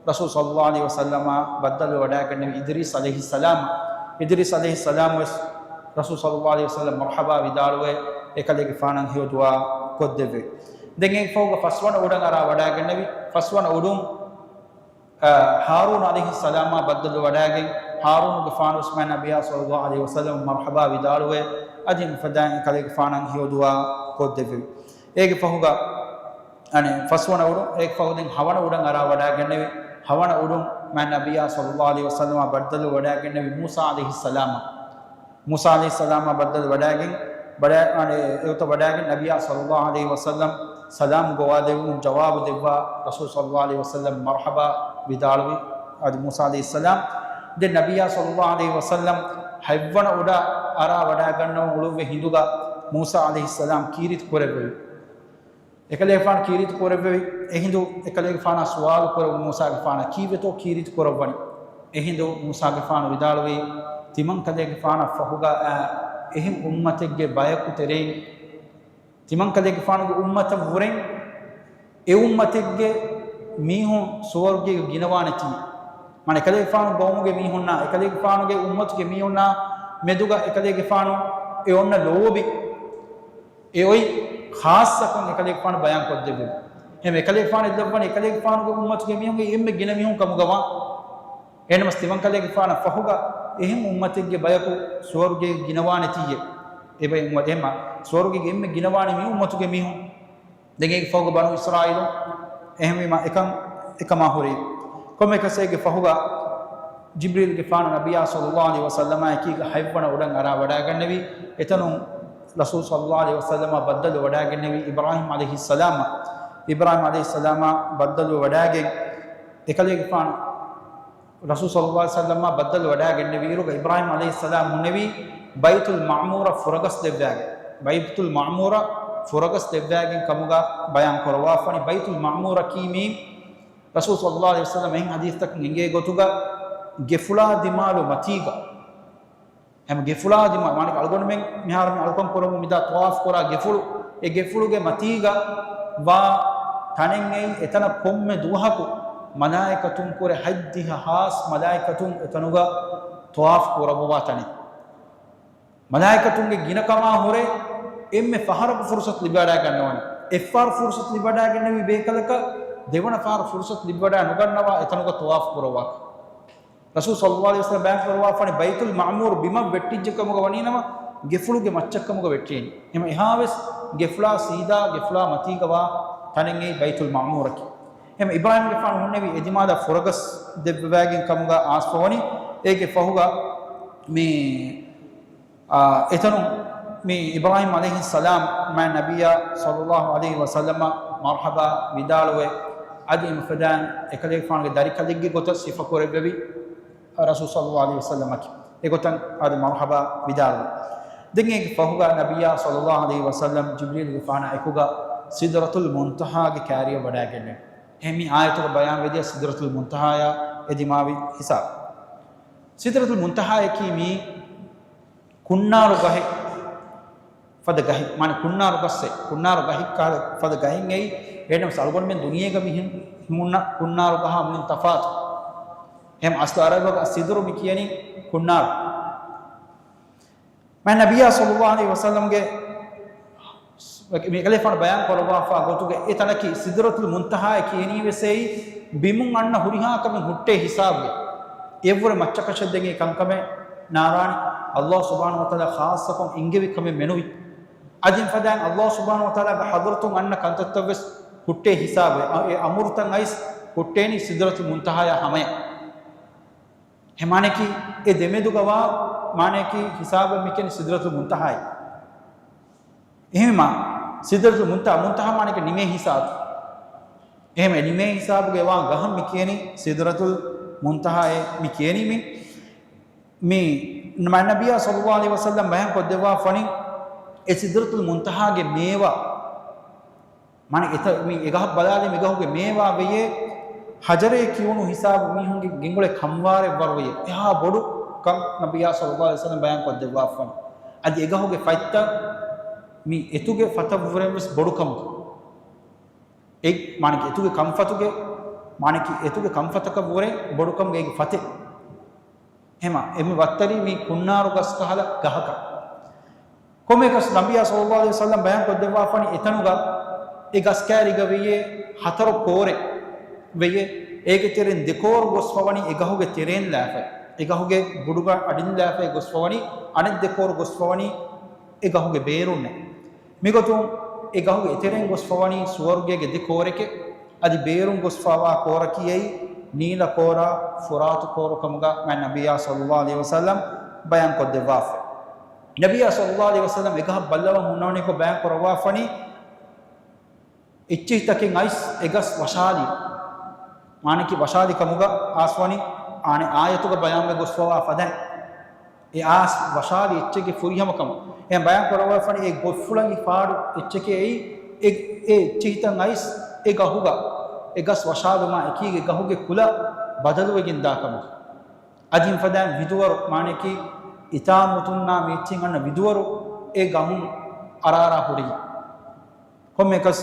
ރަސޫލު ޞައްލައްލާހު ޢަލައިހި ވަސައްލަމާ ބައްދަލުވެ ވަޑައިގެންނެވި އިދްރީސް ޢަލައިހިއްސަލާމް. އިދްރީސް ޢަލައިހިއްސަލާމް ވެސް ރަސޫލު ޞައްލައްލާހު ޢަލައިހި ވަސައްލަމަށް މަރްޙަބާ ވިދާޅުވެ، އެކަލޭގެފާނަށް ހެޔޮ ދުޢާ ކޮށްދެއްވެ. ދެން އޭގެ ފަހުގަ ފަސްވަނަ އުޑަށް އަރާ ވަޑައިގެންނެވި. ފަސްވަނަ އުޑުން، އަ، ހާރޫން ޢަލައިހިއްސަލާމާ ބައްދަލުވެ ވަޑައިގެން، ހާރޫނުގެފާނު ވެސް މާތް ނަބިއްޔާ ޞައްލައްލާހު ޢަލައިހި ވަސައްލަމަށް މަރްޙަބާ ވިދާޅުވެ، އަދި އެފަދައިން އެކަލޭގެފާނަށް ހެޔޮ ދުޢާ ކޮށްދެއްވެވި. އޭގެ ފަހުގަ އަނެއް ފަސްވަނަ އުޑު، އޭގެ ފަހު ދެން ހަވަނަ އުޑަށް އަރާ ވަޑައިގެންނެވި. ހަވަނަ އުޑުން މާތް ނަބިއްޔާ ޞައްލައްލާހު ޢަލައިހި ވަސައްލަމާ ބައްދަލު ވަޑައިގެންނެވި މޫސާ ޢަލައިހިއްސަލާމަށް. މޫސާ ޢަލައިހިއްސަލާމާ ބައްދަލު ވަޑައިގެން، ވަޑައި-، އަނެއް އެގޮތަށް ވަޑައިގެން ނަބިއްޔާ ޞައްލައްލާހު ޢަލައިހި ވަސައްލަމް ސަލާމް ގޮވާލެވުމުން ޖަވާބު ދެއްވާ ރަސޫލު ޞައްލައްލާހު ޢަލައިހި ވަސައްލަމް މަރްޙަބާ ވިދާޅުވި އަދި މޫސާ ޢަލައިހިއްސަލާމް. ދެން ނަބިއްޔާ ޞައްލައްލާހު ޢަލައިހި ވަސައްލަމް ހަތްވަނަ އުޑަށް އަރާ ވަޑައިގަންނަވަން އުޅުއްވި ހިނދުގަ މޫސާ ޢަލައިހިއްސަލާމް ކީރިތި ކުރެއްވެވި. އެކަލޭގެފާނު ކީރިތި ކުރެއްވެވި. އެހިނދު އެކަލޭގެފާނާ ސުވާލު ކުރެއްވި މޫސާގެފާނާ ކީއްވެތޯ ކީރިތި ކުރައްވަނީ؟ އެހިނދު މޫސާގެފާނު ވިދާޅުވީ، ތިމަން ކަލޭގެފާނަށް ފަހުގަ އައި އެހެން އުއްމަތެއްގެ ބަޔަކު ތެރެއިން، ތިމަން ކަލޭގެފާނުގެ އުއްމަތަށް ވުރެން އެ އުއްމަތެއްގެ މީހުން ސުވަރުގޭގަ ގިނަވާނެތީ. މާނަ އެކަލޭގެފާނު ގައުމުގެ މީހުންނާ، އެކަލޭގެފާނުގެ އުއްމަތުގެ މީހުންނާ މެދުގަ އެކަލޭގެފާނު އެ އޮންނަ ލޯބި އެ އޮތް ޚާއްޞަކަން އެކަލޭގެފާނު ބަޔާން ކޮށްދެއްވެވި. އެހެން އެކަލޭގެފާނު އެއްލައްވަނީ އެކަލޭގެފާނުގެ އުއްމަތުގެ މީހުންގެ އެންމެ ގިނަ މީހުން ކަމުގަވާ. އެހެންނަމަވެސް ތިމަން ކަލޭގެފާނަށް ފަހުގަ އެހެން އުއްމަތެއްގެ ބަޔަކު ސުވަރުގޭ ގިނަވާނެތީއޭ. އެބައި އުއްމަތް އެހެންމަ ސުވަރުގޭގެ އެންމެ ގިނަވާނެ މި އުއްމަތުގެ މީހުން. ދެން އޭގެ ފަހުގަ ބަނޫ އިސްރާއީލު އެހެންވީމަ އެކަން އެކަމާ ހުރީ. ކޮންމެ ކަސޭގެ ފަހުގަ ޖިބްރީލްގެފާނު ނަބިއްޔާ ޞައްލައްލާހު ޢަލައިހި ވަސައްލަމާ އެކީގަ ހަތްވަނަ އުޑަށް އަރާ ވަޑައިގަންނެވި. އެތަނުން ރަސޫލު ޞައްލައްލާހު ޢަލައިހި ވަސައްލަމާ ބައްދަލު ވަޑައިގެންނެވި އިބްރާހީމް ޢަލައިހިއްސަލާމަށް. އިބްރާހީމް ޢަލައިހިއްސަލާމާ ބައްދަލުވެ ވަޑާގެން، އެކަލޭގެފާނު ރަސޫލު ޞައްލަﷲު ޢަލައިހި ވަސައްލަމާ ބައްދަލު ވަޑާގެންނެވި އިރުގަ، އިބްރާހީމް ޢަލައިހިއްސަލާމް ހުންނެވީ ބައިތުލް މަޢުމޫރަށް ފުރަގަސް ދެއްވާގެން. ބައިތުލް މަޢުމޫރަށް ފުރަގަސް ދެއްވާގެން ކަމުގަ ބަޔާން ކުރައްވާފަނި. ބައިތުލް މަޢުމޫރަކީ މީ ރަސޫލު ޞައްލަﷲު ޢަލައިހި ވަސައްލަމް އެހެން ޙަދީޘްތަކުން އެނގޭ ގޮތުގަ ގެފުޅާ ދިމާލު މަތީގަ، ހަމަ ގެފުޅާ ދިމާ، މާނައަކީ އަޅުގަނޑުމެން މިހާރު މި އަޅުކަން ކުރަމުން މިދާ ޠަވާފު ކުރާ ގެފުޅު، އެ ގެފުޅުގެ މަތީގަ ވާ ތަނެއް އެއީ، އެތަނަށް ކޮންމެ ދުވަހަކު މަލާއިކަތުން ކުރެ ހަތްދިހަ ހާސް މަލާއިކަތުން އެތަނުގަ ޠަވާފު ކުރައްވަވާ ތަނެއް. މަލާއިކަތުންގެ ގިނަކަމާ ހުރެ އެންމެ ފަހަރަކު ފުރުޞަތު ލިބިވަޑައިގަންނަވަނީ. އެއްފަހަރު ފުރުޞަތު ލިބިވަޑައިގެންނެވި ބޭކަލަކަށް ދެވަނަ ފަހަރު ފުރުޞަތު ލިބިވަޑައި ނުގަންނަވާ އެތަނުގަ ޠަވާފު ކުރައްވާކަށް. ރަސޫލު ޞައްލަﷲު ޢަލައިހި ވަސައްލަމް ބަޔާން ކުރައްވާފަނި، ބައިތުލް މަޢުމޫރު ބިމަށް ވެއްޓިއްޖެ ކަމުގަ ވަނީނަމަ، ގެފުޅުގެ މައްޗަށް ކަމުގަ ވެއްޓިއެއް. އެހެން އެހާވެސް ގެފުޅާ ސީދާ ގެފުޅާ މަތީގަ ވާ ތަނެއް އެއީ ބައިތުލް މަޢުމޫރަކީ. އެހެން އިބްރާހީމްގެފާނު ހުންނެވި އެ ދިމާލަށް ފުރަގަސް ދެއްވަވާގެން ކަމުގަ އާސްފަވަނީ. އޭގެ ފަހުގަ މި އާ، އެތަނުން މި އިބްރާހީމް ޢަލައިހިއްސަލާމް މާތް ނަބިއްޔާ ޞައްލަﷲު ޢަލައިހި ވަސައްލަމަށް މަރްޙަބާ ވިދާޅުވެ، އަދި އެމަ ފަދައިން އެކަލޭގެފާނުގެ ދަރިކަލެއްގެ ގޮތަށް ސިފަކުރެއްވެވި ރަސޫލު ޞައްލަﷲު ޢަލައިހި ވަސައްލަމަކީ. އެގޮތަށް އަދި މަރްޙަބާ ވިދާޅުވި. ދެން އޭގެ ފަހުގަ ނަބިއްޔާ ޞައްލަﷲު ޢަލައިހި ވަސައްލަމް ޖިބްރީލުގެފާނާ އެކުގަ ސިދްރަތުލް މުންތަހާގެ ކާރިއަށް ވަޑައިގެންނެވި. އެހެން މި އާޔަތުގަ ބަޔާންވެދިޔަ ސިދްރަތުލް މުންތަހާޔާ އެދިމާވި ހިސާބު. ސިދްރަތުލް މުންތަހާއަކީ މީ ކުންނާރު ގަހެއް ފަދަ ގަހެއް، މާނަ ކުންނާރު ގަސްއެއް، ކުންނާރު ގަހެއް ކަހަލަ ފަދަ ގަހެއް އެއީ. އެހެންނަމަސް އަޅުގަނޑުމެން ދުނިޔޭގަ މި ހިން-، ހިމުންނަ ކުންނާރު ގަހާ މިން ތަފާތު. އެހެން އަސްލު އަރަބި ބަހުގަ ސިދުރު މި ކިޔަނީ ކުންނާރު. މާތް ނަބިއްޔާ ޞައްލަﷲު ޢަލައިހި ވަސައްލަމްގެ މި އެކަލޭފާނު ބަޔާން ކުރައްވާފާ ގޮތުގެ އެ ތަނަކީ ސިދްރަތުލް މުންތަހާއޭ ކިޔެނީވެސް އެއީ، ބިމުން އަންނަ ހުރިހާ ކަމެއް ހުއްޓޭ ހިސާބުގެ. އެއްވުރެ މައްޗަކަށެއް ދެން އެ ކަންކަމެއް ނާރާނެ. ﷲ ސުބްޙާނަހޫ ވަތަޢާލާ ޚާއްޞަކޮށް އެންގެވި ކަމެއް މެނުވި. އަދި އެމަ ފަދައިން ﷲ ސުބްޙާނަހޫ ވަތަޢާލާގެ ޙަޟްރަތުން އަންނަ ކަންތައްތައްވެސް ހުއްޓޭ ހިސާބުގެ. އެ އަމުރުތައް އައިސް ހުއްޓޭނީ ސިދްރަތުލް މުންތަހާޔާ ހަމަޔަށް. އެ މާނައަކީ އެ ދެމެދުގަވާ މާނައަކީ ހިސާބަށް މިކިޔަނީ ސިދްރަތުލް މުންތަހާއޭ. އެހެންވީމާ، ސިދްރަތުލް މުންތަ-، މުންތަހާ މާނައަކީ ނިމޭ ހިސާބު. އެހެން ނިމޭ ހިސާބުގެ ވާ ގަހަށް މި ކިޔަނީ ސިދްރަތުލް މުންތަހާއޭ މި ކިޔަނީ މި. މި މާތް ނަބިއްޔާ ޞައްލަﷲު ޢަލައިހި ވަސައްލަމް ބަޔާން ކޮށްދެއްވާފަނި، އެ ސިދްރަތުލް މުންތަހާގެ މޭވާ މާނަ އެތަ-، މި އެގަހަށް ބަލާލި މިގަހުގެ މޭވާ ވެޔޭ، ހަޖަރޭ ކިޔުނު ހިސާބު މީހުންގެ ގެންގުޅޭ ކަންވާރެއް ވަރު ވެޔޭ. އެހާ ބޮޑު ކަން ނަބިއްޔާ ޞައްލަﷲު ޢަލައިހި ވަސައްލަމް ބަޔާން ކޮށްދެއްވާފަން. އަދި އެގަހުގެ ފަތްތައް މި އެތުގެ ފަތަށްވުރެން ވެސް ބޮޑު ކަމުގަ. އެ މާނަ އެތުގެ ކަންފަތުގެ، މާނަ އެތުގެ ކަންފަތަކަށްވުރެ ބޮޑު ކަމުގެ އޭގެ ފަތެއް. ހަމަ އެމެ ވައްތަރީ މީ ކުންނާރު ގަސް ކަހަލަ ގަހަކަށް. ކޮންމެއަކަސް ނަބިއްޔާ ޞައްލަﷲު ޢަލައިހި ވަސައްލަމް ބަޔާން ކޮށްދެއްވާފަނި އެތަނުގަ އެ ގަސް ކާރިގަ ވެޔޭ ހަތަރު ކޯރެއް ވެޔޭ. އޭގެ ތެރެއިން ދެ ކޯރު ގޮސްފަވަނީ އެ ގަހުގެ ތެރޭން ލާފައި. އެ ގަހުގެ ބުޑުގަ އަޑިން ލާފައި ގޮސްފަވަނީ އަނެއް ދެ ކޯރު ގޮސްފަވަނީ އެ ގަހުގެ ބޭރުންނެއް. މިގޮތުން އެ ގަހުގެ އެތެރެއިން ގޮސްފަވަނީ ސުވަރުގޭގެ ދެ ކޯރެކޭ. އަދި ބޭރުން ގޮސްފަވާ ކޯރަކީ އެއީ ނީލަ ކޯރާ ފުރާތު ކޯރު ކަމުގަ މާތް ނަބިއްޔާ ޞައްލަﷲު ޢަލައިހި ވަސައްލަމް ބަޔާން ކޮށްދެއްވާފަ. ނަބިއްޔާ ޞައްލަﷲު ޢަލައިހި ވަސައްލަމް އެ ގަހަށް ބައްލަވަން ހުންނަވަނިކޮށް ބަޔާން ކުރައްވާފަނީ، އެއްޗިހިތަކެއް އައިސް އެ ގަސް ވަށާލީ. މާނައަކީ ވަށާލި ކަމުގަ އާސްވަނީ، އާނެ އާޔަތުގަ ބަޔާންވެ ގޮސްފަވާ ފަދައިން. އެ އާސް ވަށާލި އެއްޗެއްގެ ފުރިހަމަކަމަށް. އެހެން ބަޔާން ކުރައްވާފަނީ އެ ގޮށްފުޅަށް ފާޑު އެއްޗެކޭ އެއީ، އެ، އެ އެއްޗިހިތައް އައިސް އެ ގަހުގަ އެ ގަސް ވަށާލުމާ އެކީގެ ގަހުގެ ކުލަ ބަދަލުވެގެން ދާ ކަމަކަށް. އަދި އެމަ ފަދައިން ވިދުވަރު، މާނައަކީ އިތާމުތުންނާ މީޗިން އަންނަ ވިދުވަރު އެ ގަހުން އަރާރާ ހުރި. ކޮންމެއަކަސް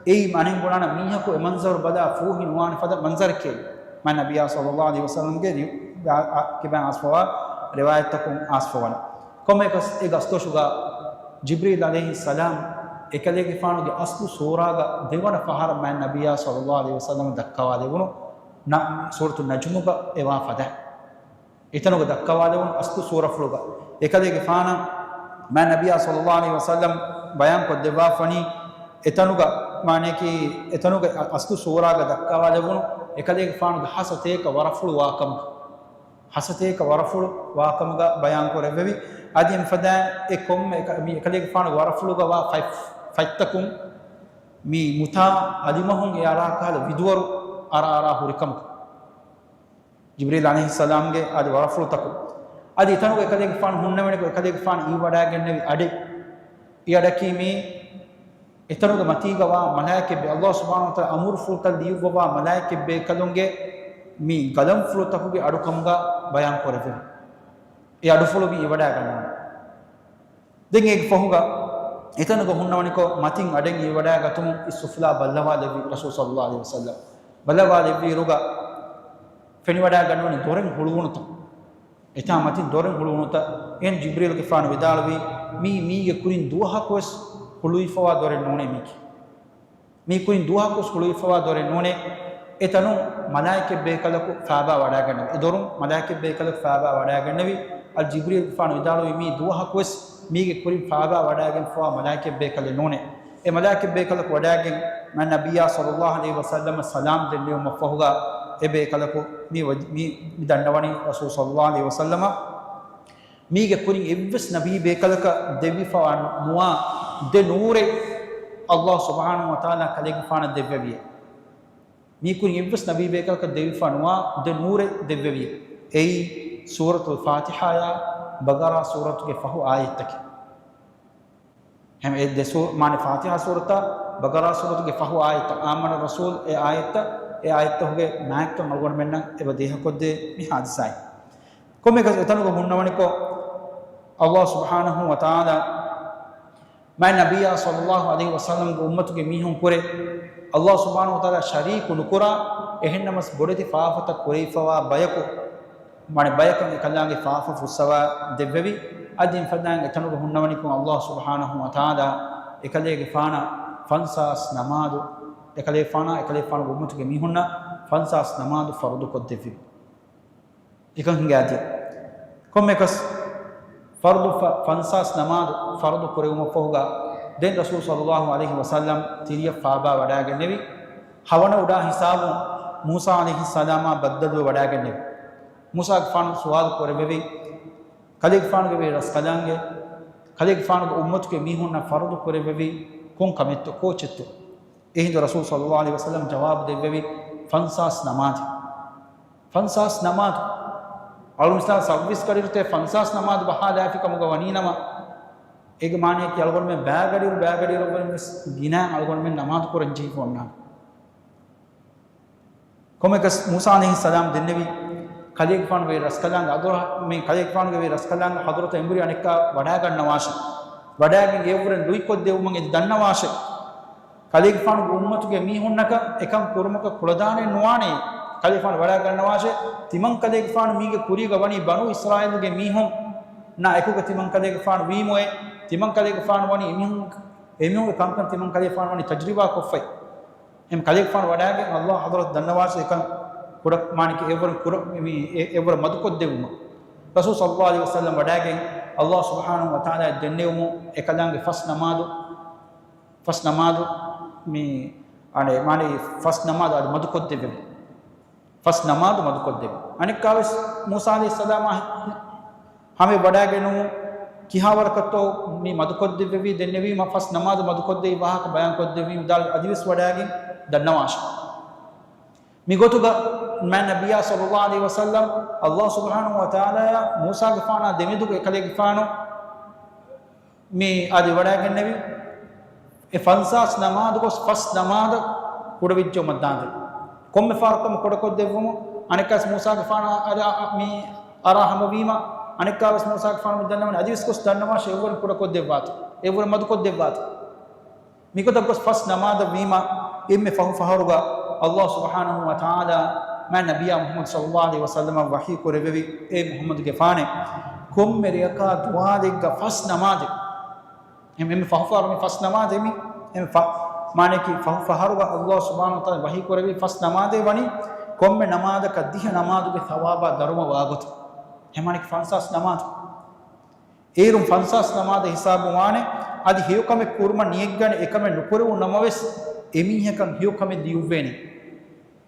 އެއީ މަނެން ބުނާނަ މީހަކު އެ މަންޒަރު ބަލާ ފޫހި ނުވާނެ ފަދަ މަންޒަރެކޭ. މާތް ނަބިއްޔާ ޞައްލަﷲު ޢަލައިހި ވަސައްލަމްގެ ރި-، އާ، އާ، ކިބައިން އާސްފަވާ ރިވާޔަތްތަކުން އާސްފަވަނީ. ކޮންމެއަކަސް އެ ގަސްދޮށުގަ ޖިބްރީލް ޢަލައިހިއްސަލާމް އެކަލޭގެފާނުގެ އަސްލު ސޫރާގަ ދެވަނަ ފަހަރަށް މާތް ނަބިއްޔާ ޞައްލަﷲު ޢަލައިހި ވަސައްލަމަށް ދައްކަވާލެވުނު ނަ-، ސޫރަތު ނަޖްމުގަ އެވާ ފަދަ. އެތަނުގަ ދައްކަވާލެވުނު އަސްލު ސޫރަފުޅުގަ އެކަލޭގެފާނަށް މާތް ނަބިއްޔާ ޞައްލަﷲު ޢަލައިހި ވަސައްލަމް ބަޔާން ކޮށްދެއްވާފަނީ، އެތަނުގަ މާނައަކީ، އެތަނުގެ އަ-، އަސްލު ސޫރާގަ ދައްކަވާލެވުނު އެކަލޭގެފާނުގެ ހަސަތޭކަ ވަރަފުޅު ވާކަމުގަ، ހަސަތޭކަ ވަރަފުޅު ވާކަމުގަ ބަޔާން ކުރެއްވެވި. އަދި އެމަ ފަދައިން އެ ކޮންމެ އެކަ-، މި އެކަލޭގެފާނުގެ ވަރަފުޅުގަ ވާ ފަތް-، ފަތްތަކުން މި މުތާ އަލިމަހުން އެ އަރާ ކަހަލަ ވިދުވަރު އަރާ އަރާ ހުރިކަމަކު، ޖިބްރީލް ޢަލައިހިއްސަލާމްގެ އަދި ވަރަފުޅުތަކުން. އަދި އެތަނުގަ އެކަލޭގެފާނު ހުންނަވަނިކޮށް އެކަލޭގެފާނު އިވިވަޑައިގެންނެވި އަޑެއް، އެ އަޑަކީ މީ އެތަނުގެ މަތީގަވާ މަލާއިކަތްބޭ، ﷲ ސުބްޙާނަހޫ ވަތަޢާލާ އަމުރުފުޅުތައް ލިޔުއްވަވާ މަލާއިކަތްބޭކަލުންގެ މި ގަލަންފުޅުތަކުގެ އަޑުކަމުގަ ބަޔާން ކުރެވެން. އެ އަޑުފުޅު މި އިވަޑައިގަންނަވަން. ދެން އޭގެ ފަހުގަ އެތަނުގަ ހުންނަވަނިކޮށް މަތިން އަޑެއް އިވަޑައިގަތުމުން އިސްއުފުލާ ބައްލަވާލެއްވި ރަސޫލު ޞައްލައްލާހު ޢަލައިހި ވަސައްލަމް. ބައްލަވާލެއްވިއިރުގަ ފެނިވަޑައިގަންނަވަނީ ދޮރެއް ހުޅުވުނުތަން. އެތާ މަތިން ދޮރެއް ހުޅުވުނުތަން. އެހެން ޖިބްރީލްގެފާނު ވިދާޅުވީ، މީ މީގެ ކުރިން ދުވަހަކުވެސް ހުޅުވިފަވާ ދޮރެއް ނޫނޭ މީކީ. މީ ކުރިން ދުވަހަކުވެސް ހުޅުވިފަވާ ދޮރެއް ނޫނޭ. އެތަނުން މަލާއިކަތްބޭކަލަކު ފާބާ ވަޑައިގަންނެވި. އެ ދޮރުން މަލާއިކަތްބޭކަލަކު ފާބާ ވަޑައިގަންނެވި. އަލް ޖިބްރީލްގެފާނު ވިދާޅުވީ، މީ ދުވަހަކުވެސް މީގެ ކުރިން ފާބާ ވަޑައިގެންފަވާ މަލާއިކަތްބޭކަލެއް ނޫނޭ. އެ މަލާއިކަތްބޭކަލަކު ވަޑައިގެން މާތް ނަބިއްޔާ ޞައްލައްލާހު ޢަލައިހި ވަސައްލަމަށް ސަލާމް ދެންނެވުމަށްފަހުގަ، އެ ބޭކަލަކު މި ވަ-، މި، މި ދަންނަވަނީ ރަސޫލު ޞައްލައްލާހު ޢަލައިހި ވަސައްލަމަށް މީގެ ކުރިން އެއްވެސް ނަބީ ބޭކަލަކަށް ދެއްވިފަވާ ނުވާ ދެ ނޫރެއް ﷲ ސުބްޙާނަހޫ ވަތަޢާލާ ކަލޭގެފާނަށް ދެއްވެވިއޭ. މީ ކުރިން އެއްވެސް ނަބީ ބޭކަލަކަށް ދެއްވިފަ ނުވާ ދެ ނޫރެއް ދެއްވެވިއޭ. އެއީ ސޫރަތުލް ފާތިޙާއާ ބަގަރާ ސޫރަތުގެ ފަހު އާޔަތްތަކެއް. ހަމަ އެ ދެ ސޫ-، މާނަ ފާތިޙާ ސޫރަތާ ބަގަރާ ސޫރަތުގެ ފަހު އާޔަތްތައް، އާމަނަ ރަސޫލު އެ އާޔަތްތައް، އެ އާޔަތްތަކުގެ މާތްކަން އަޅުގަނޑުމެންނަށް އެބަ ދޭހަކޮށްދޭ މި ޙާދިސާއިން. ކޮންމެއަކަސް އެތަނުގަ ހުންނަވަނިކޮށް، ﷲ ސުބްޙާނަހޫ ވަތަޢާލާ މާތް ނަބިއްޔާ ޞައްލައްލާހު ޢަލައިހި ވަސައްލަމްގެ އުއްމަތުގެ މީހުން ކުރެ، ﷲ ސުބްޙާނަހޫ ވަތަޢާލާ ޝަރީކު ނުކުރާ، އެހެންނަމަސް ބޮޑެތި ފާފަތައް ކުރެވިފަވާ ބަޔަކު، މާނަ ބަޔަކަށް އެކަލާނގެ ފާފަ ފުއްސަވާ ދެއްވެވި. އަދި އެފަދައިން އެތަނުގަ ހުންނަވަނިކޮށް، ﷲ ސުބްޙާނަހޫ ވަތަޢާލާ އެކަލޭގެފާނަށް ފަންސާސް ނަމާދު، އެކަލޭގެފާނާ، އެކަލޭގެފާނުގެ އުއްމަތުގެ މީހުންނަށް ފަންސާސް ނަމާދު ފަރުޟު ކޮށްދެއްވި. އެކަން ހިނގާދިޔަ. ކޮންމެއަކަސް ފަރުޟު ފަ-، ފަންސާސް ނަމާދު ފަރުޟު ކުރެވުމަށްފަހުގަ، ދެން ރަސޫލު ޞައްލައްލާހު ޢަލައިހި ވަސައްލަމް ތިރިއަށް ފާބާ ވަޑައިގެންނެވި. ހަވަނަ އުޑާ ހިސާބުން މޫސާ ޢަލައިހިއްސަލާމާ ބައްދަލުވެ ވަޑައިގެންނެވި. މޫސާގެފާނު ސުވާލު ކުރެވެވި، ކަލޭގެފާނުގެ ވެރި ރަސްކަލާނގެ، ކަލޭގެފާނުގެ އުއްމަތުގެ މީހުންނަށް ފަރުޟު ކުރެވެވީ ކޮން ކަމެއްތޯ، ކޯޗެއްތޯ؟ އެހިނދު ރަސޫލު ޞައްލައްލާހު ޢަލައިހި ވަސައްލަމް ޖަވާބު ދެއްވެވި، ފަންސާސް ނަމާދު. ފަންސާސް ނަމާދު. އަޅުގަނޑު މިސާލަށް ސައްބީސް ގަޑިއިރު ތޭ ފަންސާސް ނަމާދު ބަހާލާފި ކަމުގަ ވަނީ ނަމަ، އޭގެ މާނައަކީ އަޅުގަނޑުމެން ބައިގަޑިއިރު، ބައިގަޑިއިރު ވެސް ގިނައިން އަޅުގަނޑުމެން ނަމާދު ކުރަން ޖެހިފަ އޮންނާނެ. ކޮންމެއަކަސް މޫސާ ޢަލައިހިއްސަލާމް ދެންނެވި، ކަލޭގެފާނުގެ ވެރި ރަސްކަލާނގެ ޙަޟްރަ-، މި ކަލޭގެފާނުގެ ވެރި ރަސްކަލާނގެ ޙަޟްރަތަށް އެނބުރި އަނެއްކާ ވަޑައިގަންނަވާށޭ. ވަޑައިގެން އެއަށްވުރެން ލުއިކޮށްދެއްވުމަށް އެދި ދަންނަވާށޭ. ކަލޭގެފާނުގެ އުއްމަތުގެ މީހުންނަކަށް އެކަން ކުރުމަކަށް ކުޅަދާނެއް ނުވާނެ. ކަލޭގެފާނު ވަޑައިގަންނަވާށޭ، ތިމަން ކަލޭގެފާނު މީގެ ކުރީގަ ވަނީ ބަނޫ އިސްރާއީލުގެ މީހުންނާ އެކުގަ ތިމަން ކަލޭގެފާނު ވީމުއޭ، ތިމަން ކަލޭގެފާނު ވަނީ އެމީހުން، އެމީހުންގެ ކަންކަން ތިމަން ކަލޭގެފާނު ވަނީ ތަޖުރިބާ ކޮށްފައި. އެހެން ކަލޭގެފާނު ވަޑައިގެން ﷲ ޙަޟްރަތަށް ދަންނަވާށޭ އެކަން ކުޑަ މާނައަކީ އެއަށްވުރެން ކުރަ-، މި އެ-، އެއަށްވުރެން މަދުކޮށްދެއްވުމަށް. ރަސޫލު ޞައްލައްލާހު ޢަލައިހި ވަސައްލަމް ވަޑައިގެން ﷲ ސުބްޙާނަހޫ ވަތަޢާލާ ދެންނެވުމުން އެކަލާނގެ ފަސް ނަމާދު، ފަސް ނަމާދު މި އަނެއް މާނައީ ފަސް ނަމާދު އަދި މަދުކޮށްދެއްވެވި. ފަސް ނަމާދު މަދުކޮށްދެއްވި. އަނެއްކާވެސް މޫސާ ޢަލައިހިއްސަލާމާ ހަމަ ވަޑައިގެންނު ކިހާވަރަކަށްތޯ މި މަދުކޮށްދެއްވެވީ ދެންނެވީމަ ފަސް ނަމާދު މަދުކޮށްދެވި ވާހަކަ ބަޔާންކޮށްދެއްވީ މިދާ އަދިވެސް ވަޑައިގެން ދަންނަވާށޭ. މިގޮތުގަ މާތް ނަބިއްޔާ ޞައްލައްލާހު ޢަލައިހި ވަސައްލަމް ﷲ ސުބްޙާނަހޫ ވަތަޢާލާއާ މޫސާގެފާނާ ދެމެދުގަ އެކަލޭގެފާނު މި އަދި ވަޑައިގެންނެވި. އެ ފަންސާސް ނަމާދު ގޮސް ފަސް ނަމާދަށް ކުޑަވެއްޖެއްޔޯ މައްދާންދެން. ކޮންމެ ފަހަރަކު ކުޑަކޮށްދެއްވުމުން އަނެއްކާވެސް މޫސާގެފާނާ އަދި އަ-، އަ-، މި އަރާ ހަމަވީމަ، އަނެއްކާވެސް މޫސާގެފާނު މި ދަންނަވަނީ އަދިވެސް ގޮސް ދަންނަވާށޭ އެއަށްވުރެން ކުޑަކޮށްދެއްވާތި، އެއަށްވުރެން މަދުކޮށްދެއްވާތި. މިގޮތަށް ގޮސް ފަސް ނަމާދަށް ވީމަ، އެންމެ ފަހު ފަހަރުގަ ﷲ ސުބްޙާނަހޫ ވަތަޢާލާ މާތް ނަބިއްޔާ މުޙައްމަދު ޞައްލައްލާހު ޢަލައިހި ވަސައްލަމަށް ވަޙީ ކުރެއްވެވި، އޭ މުޙައްމަދުގެފާނޭ، ކޮންމެ ރެއަކާ ދުވާލެއްގަ ފަސް ނަމާދެއް. އެންމެ، އެންމެ ފަހު ފަހަރު މި ފަސް ނަމާދެއް މި، އެންމެ ފަ-، މާނައަކީ ފަހު ފަހަރުގަ ﷲ ސުބްޙާނަހޫ ވަތަޢާލާ ވަޙީ ކުރެއްވި ފަސް ނަމާދެއް ވަނީ، ކޮންމެ ނަމާދަކަށް ދިހަ ނަމާދުގެ ޘަވާބާ ދަރުމަ ވާގޮތަށް. އެ މާނައަކީ ފަންސާސް ނަމާދު. އޭރުން ފަންސާސް ނަމާދަށް ހިސާބު ވާނެ، އަދި ހެޔޮކަމެއް ކުރުމަށް ނިޔަތްގަނެ އެކަމެއް ނުކުރެވުނު ނަމަވެސް، އެމީހަކަށް ހެޔޮކަމެއް ލިޔުއްވޭނެ.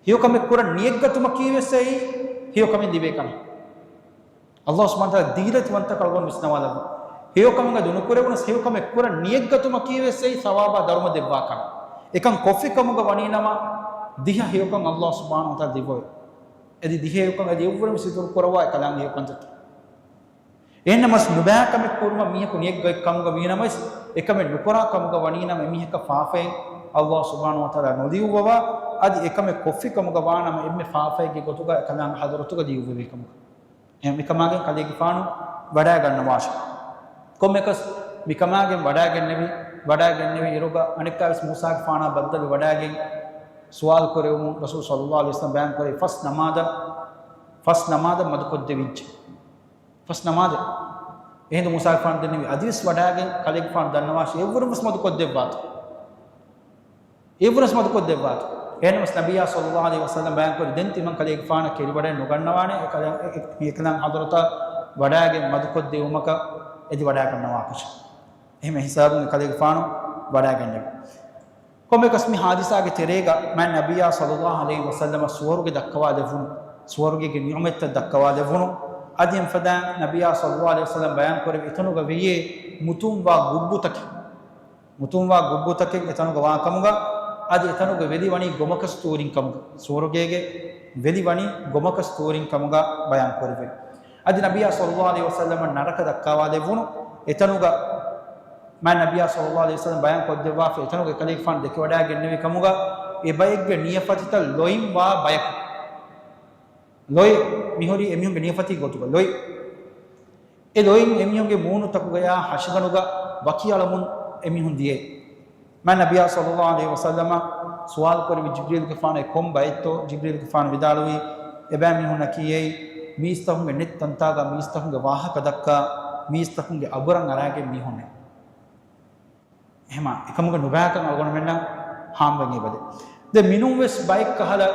ހެޔޮކަމެއް ކުރަން ނިޔަތްގަތުމަކީވެސް އެއީ ހެޔޮކަމެއް ލިބޭ ކަމެއް. ﷲ ސުބްޙާނަހޫ ވަތަޢާލާ ދީލަތި ވަންތަކަށް އަޅުގަނޑު ވިސްނަވާލައްވަ. ހެޔޮކަމެއް އަދި ނުކުރެވުނަސް ހެޔޮކަމެއް ކުރަން ނިޔަތްގަތުމަކީވެސް އެއީ ޘަވާބާ ދަރުމަ ދެއްވާ ކަމެއް. އެކަން ކޮށްފި ކަމުގަ ވަނީ ނަމަ، ދިހަ ހެޔޮކަން ﷲ ސުބްޙާނަހޫ ވަތަޢާލާ ދިއްވަވޭ. އަދި ދިހަ ހެޔޮކަން އަދި އެއްވުރެން ސިތުރު ކުރައްވާ އެކަލާނގެ ހެޔޮކަންތައް. އެހެންނަމަސް ނުބައި ކަމެއް ކުރުމަށް މީހަކު ނިޔަތް ގޮތް ކަމުގަ ވީ ނަމަވެސް، އެކަމެއް ނުކުރާ ކަމުގަ ވަނީ ނަމަ، އެމީހަކަށް ފާފައެއް ﷲ ސުބްޙާނަހޫ ވަތަޢާލާ ނުލިޔުއްވަވާ، އަދި އެކަމެއް ކޮށްފި ކަމުގަ ވާ ނަމަ، އެންމެ ފާފައެއްގެ ގޮތުގަ އެކަލާނގެ ޙަޟްރަތުގަ ލިޔުއްވެވޭ ކަމުގަ. އެހެން މިކަމާގެން ކަލޭގެފާނު ވަޑައިގަންނަވާށި. ކޮންމެއަކަސް މިކަމާގެން ވަޑައިގެންނެވި، ވަޑައިގެންނެވި އިރުގަ އަނެއްކާވެސް މޫސާގެފާނާ ބައްދަލު ވަޑައިގެން ސުވާލު ކުރެވުމުން ރަސޫލު ޞައްލައްލާހު ޢަލައިހި ވަސައްލަމަ ބަޔާން ކުރެއްވި ފަސް ނަމާދަށް، ފަސް ނަމާދަށް މަދުކޮށްދެވިއްޖެ. ފަސް ނަމާދެއް. އެހިނދު މޫސާގެފާނު ދެންނެވި އަދިވެސް ވަޑައިގެން ކަލޭގެފާނު ދަންނަވާށި އެއްވުރެންވެސް މަދުކޮށްދެއްވާތޯ. އެއްވުރެންވެސް މަދުކޮށްދެއްވާތޯ. އެހެންނަމަސް ނަބިއްޔާ ޞައްލައްލާހު ޢަލައިހި ވަސައްލަމަ ބަޔާންކުރި ދެން ތިމަން ކަލޭގެފާނަށް ކެރިވަޑައެއް ނުގަންނަވާނެ، އެކަލާ-، އެ-، އެ-، މިއެކަލާނގެ ޙަޟްރަތަށް ވަޑައިގެން މަދުކޮށްދެވުމަކަށް އެދިވަޑައިގަންނަވާކަށެއް. އެހެން ހިސާބުން އެކަލޭގެފާނު ވަޑައިގެންނެވި. ކޮންމެއަކަސް މި ޙާދިސާގެ ތެރޭގަ މާތް ނަބިއްޔާ ޞައްލައްލާހު ޢަލައިހި ވަސައްލަމަ ސުވަރުގެ ދައްކަވާލެއްވުނު، ސުވަރުގޭގެ ނިޢުމަތްތައް ދައްކަވާލެއްވުނު، އަދި އެންފަދައިން ނަބިއްޔާ ޞައްލައްލާހު ޢަލައިހި ވަސައްލަމަ ބަޔާންކުރެއްވި އެތަނުގަ ވެއްޔޭ މުތުންވާ ގުއްބުތަކެއް، މުތުންވާ ގުއްބުތަކެއް އެތަނުގަ ވާކަމުގަ، އަދި އެތަނުގަ ވެލި ވަނީ ގޮމަކަސްތޫރިން ކަމުގަ، ސުވަރުގޭގެ ވެލި ވަނީ ގޮމަކަސްތޫރިން ކަމުގަ ބަޔާންކުރެއްވި. އަދި ނަބިއްޔާ ޞައްލައްލާހު ޢަލައިހި ވަސައްލަމަ ނަރަކަ ދައްކާވާލެއްވުނު، އެތަނުގަ މާތް ނަބިއްޔާ ޞައްލައްލާހު ޢަލައިހި ވަސައްލަމަ ބަޔާން ކޮށްދެއްވާފަ، އެތަނުގަ އެކަލޭގެފާނު ދެކެވަޑައިގެންނެވި ކަމުގަ، އެ ބައެއްގެ ނިޔަފަތިތައް ލޮތް ވާ ބަޔަކު. ލޮތް މިހުރީ އެމީހުންގެ ނިޔަފަތީ ގޮތުގަ ލޮތް. އެ ލޮތް އެމީހުންގެ މޫނުތަކުގަޔާ ހަށިގަނޑުގަ ވަކިއަޅަމުން އެމީހުން ދިޔައީ. މާތް ނަބިއްޔާ ޞައްލައްލާހު ޢަލައިހި ވަސައްލަމަ ސުވާލު ކުރެއްވި ޖިބްރީލްގެފާނު އެ ކޮން ބައެއްތޯ؟ ޖިބްރީލްގެފާނު ވިދާޅުވީ، އެބައިމީހުންނަކީ އެއީ މީސްތަކުންގެ ނެތް ތަންތާގަ މީސްތަކުންގެ ވާހަކަ ދައްކާ، މީސްތަކުންގެ އަބުރަށް އަރާގެން މީހުންނޭ. އެހެމާ އެކަމުގެ ނުބައިކަން އަޅުގަނޑުމެންނަށް ހާމަވެގެން އެބަދޭ. ދެ މިނޫން ވެސް ބައެއްކަހަލަ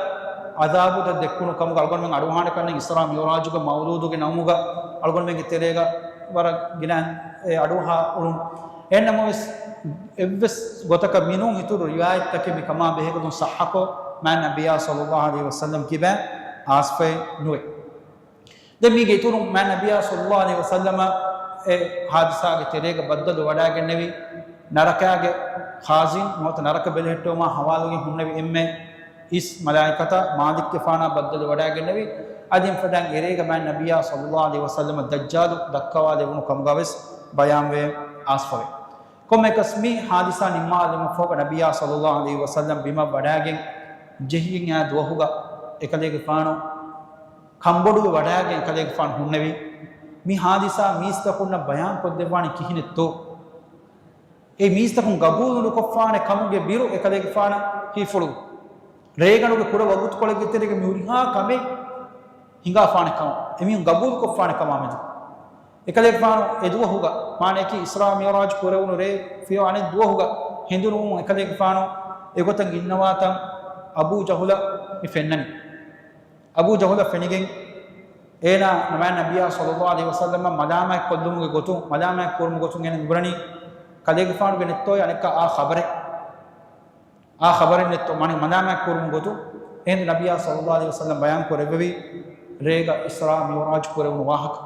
އަޒާބުތައް ދެއްކުނު ކަމުގަ އަޅުގަނޑުމެން އަޑުއަހާނެ ކަންނެ އިސްރާ މިޢުރާޖުގެ މައުލޫދުގެ ނަމުގަ އަޅުގަނޑުމެންގެ ތެރޭގަ ވަރަށް ގިނަ އެ އަޑުއަހާ އުޅުނު. އެހެންނަމަވެސް އެއްވެސް ގޮތަކަށް މިނޫން އިތުރު ރިވާޔަތްތަކެއް މި ކަމާ ބެހޭގޮތުން ޞައްޙަކޮށް މާތް ނަބިއްޔާ ޞައްލައްލާހު ޢަލައިހި ވަސައްލަމަ ކިބައިން އާސްފައެއް ނުވޭ. ދެން މީގެ އިތުރުން މާތް ނަބިއްޔާ ޞައްލައްލާހު ޢަލައިހި ވަސައްލަމަ އެ ޙާދިސާގެ ތެރޭގަ ބައްދަލު ވަޑައިގެންނެވި ނަރަކާގެ ޚާޒިން ނުވަތަ ނަރަކަ ބެލެހެއްޓުވުމާ ހަވާލުވެގެން ހުންނެވި އެންމެ އިސް މަލާއިކަތާ މާލިކްގެފާނާ ބައްދަލު ވަޑައިގެންނެވި. އަދި އެންފަދައިން އެރޭގަ މާތް ނަބިއްޔާ ޞައްލައްލާހު ޢަލައިހި ވަސައްލަމަ ދައްޖާލު ދައްކަވާލެވުނު ކަމުގަ ވެސް ބަޔާންވޭ އާސްފަވެ. ކޮންމެއަކަސް މި ޙާދިސާ ނިންމާލުމަށްފަހުގަ ނަބިއްޔާ ޞައްލައްލާހު ޢަލައިހި ވަސައްލަމަ ބިމަށް ވަޑައިގެން ޖެހިގެން އާ ދުވަހުގަ އެކަލޭގެފާނު ކަންބޮޑުވެ ވަޑައިގެން އެކަލޭގެފާނު ހުންނެވި، މި ޙާދިސާ މީސްތަކުންނަށް ބަޔާން ކޮށްދެއްވާނީ ކިހިނެއްތޯ؟ އެ މީސްތަކުން ގަބޫލު ނުކޮށްފާނެ ކަމުގެ ބިރު އެކަލޭގެފާނަށް ހިތްފުޅު. ރޭގަނޑުގެ ކުޑަ ވަގުތުކޮޅެއްގެ ތެރޭގަ މި ހުރިހާ ކަމެއް ހިނގާފާނެ ކަމަށް، އެމީހުން ގަބޫލުކޮށްފާނެ ކަމާ މެދު. އެކަލޭގެފާނު އެ ދުވަހުގަ، މާނަޔަކީ އިސްރާ މިޢުރާޖު ކުރެވުނު ރޭ ފިޔަވާ އަނެއް ދުވަހުގަ ހެނދުނުވުމުން އެކަލޭގެފާނު އެގޮތަށް އިންނަވާތަން އަބޫ ޖަހުލަށް މި ފެންނަނީ. އަބޫ ޖަހުލަށް ފެނިގެން އޭނާ މާތް ނަބިއްޔާ ޞައްލައްލާހު ޢަލައިހި ވަސައްލަމަށް މަލާމާތް ކޮށްލުމުގެ ގޮތުން، މަލާމާތް ކުރުމުގެ ގޮތުން އޭނަ މިބުނަނީ ކަލޭގެފާނުގެ ނެތްތޯއޭ އަނެއްކާ އާ ޚަބަރެއް، އާ ޚަބަރެއް ނެތްތޯ މާނަ މަލާމާތް ކުރުމުގެ ގޮތުން. އެހިނދު ނަބިއްޔާ ޞައްލައްލާހު ޢަލައިހި ވަސައްލަމަ ބަޔާން ކުރެއްވެވި ރޭގަ އިސްރާ މިޢުރާޖު ކުރެވުނު ވާހަކަ.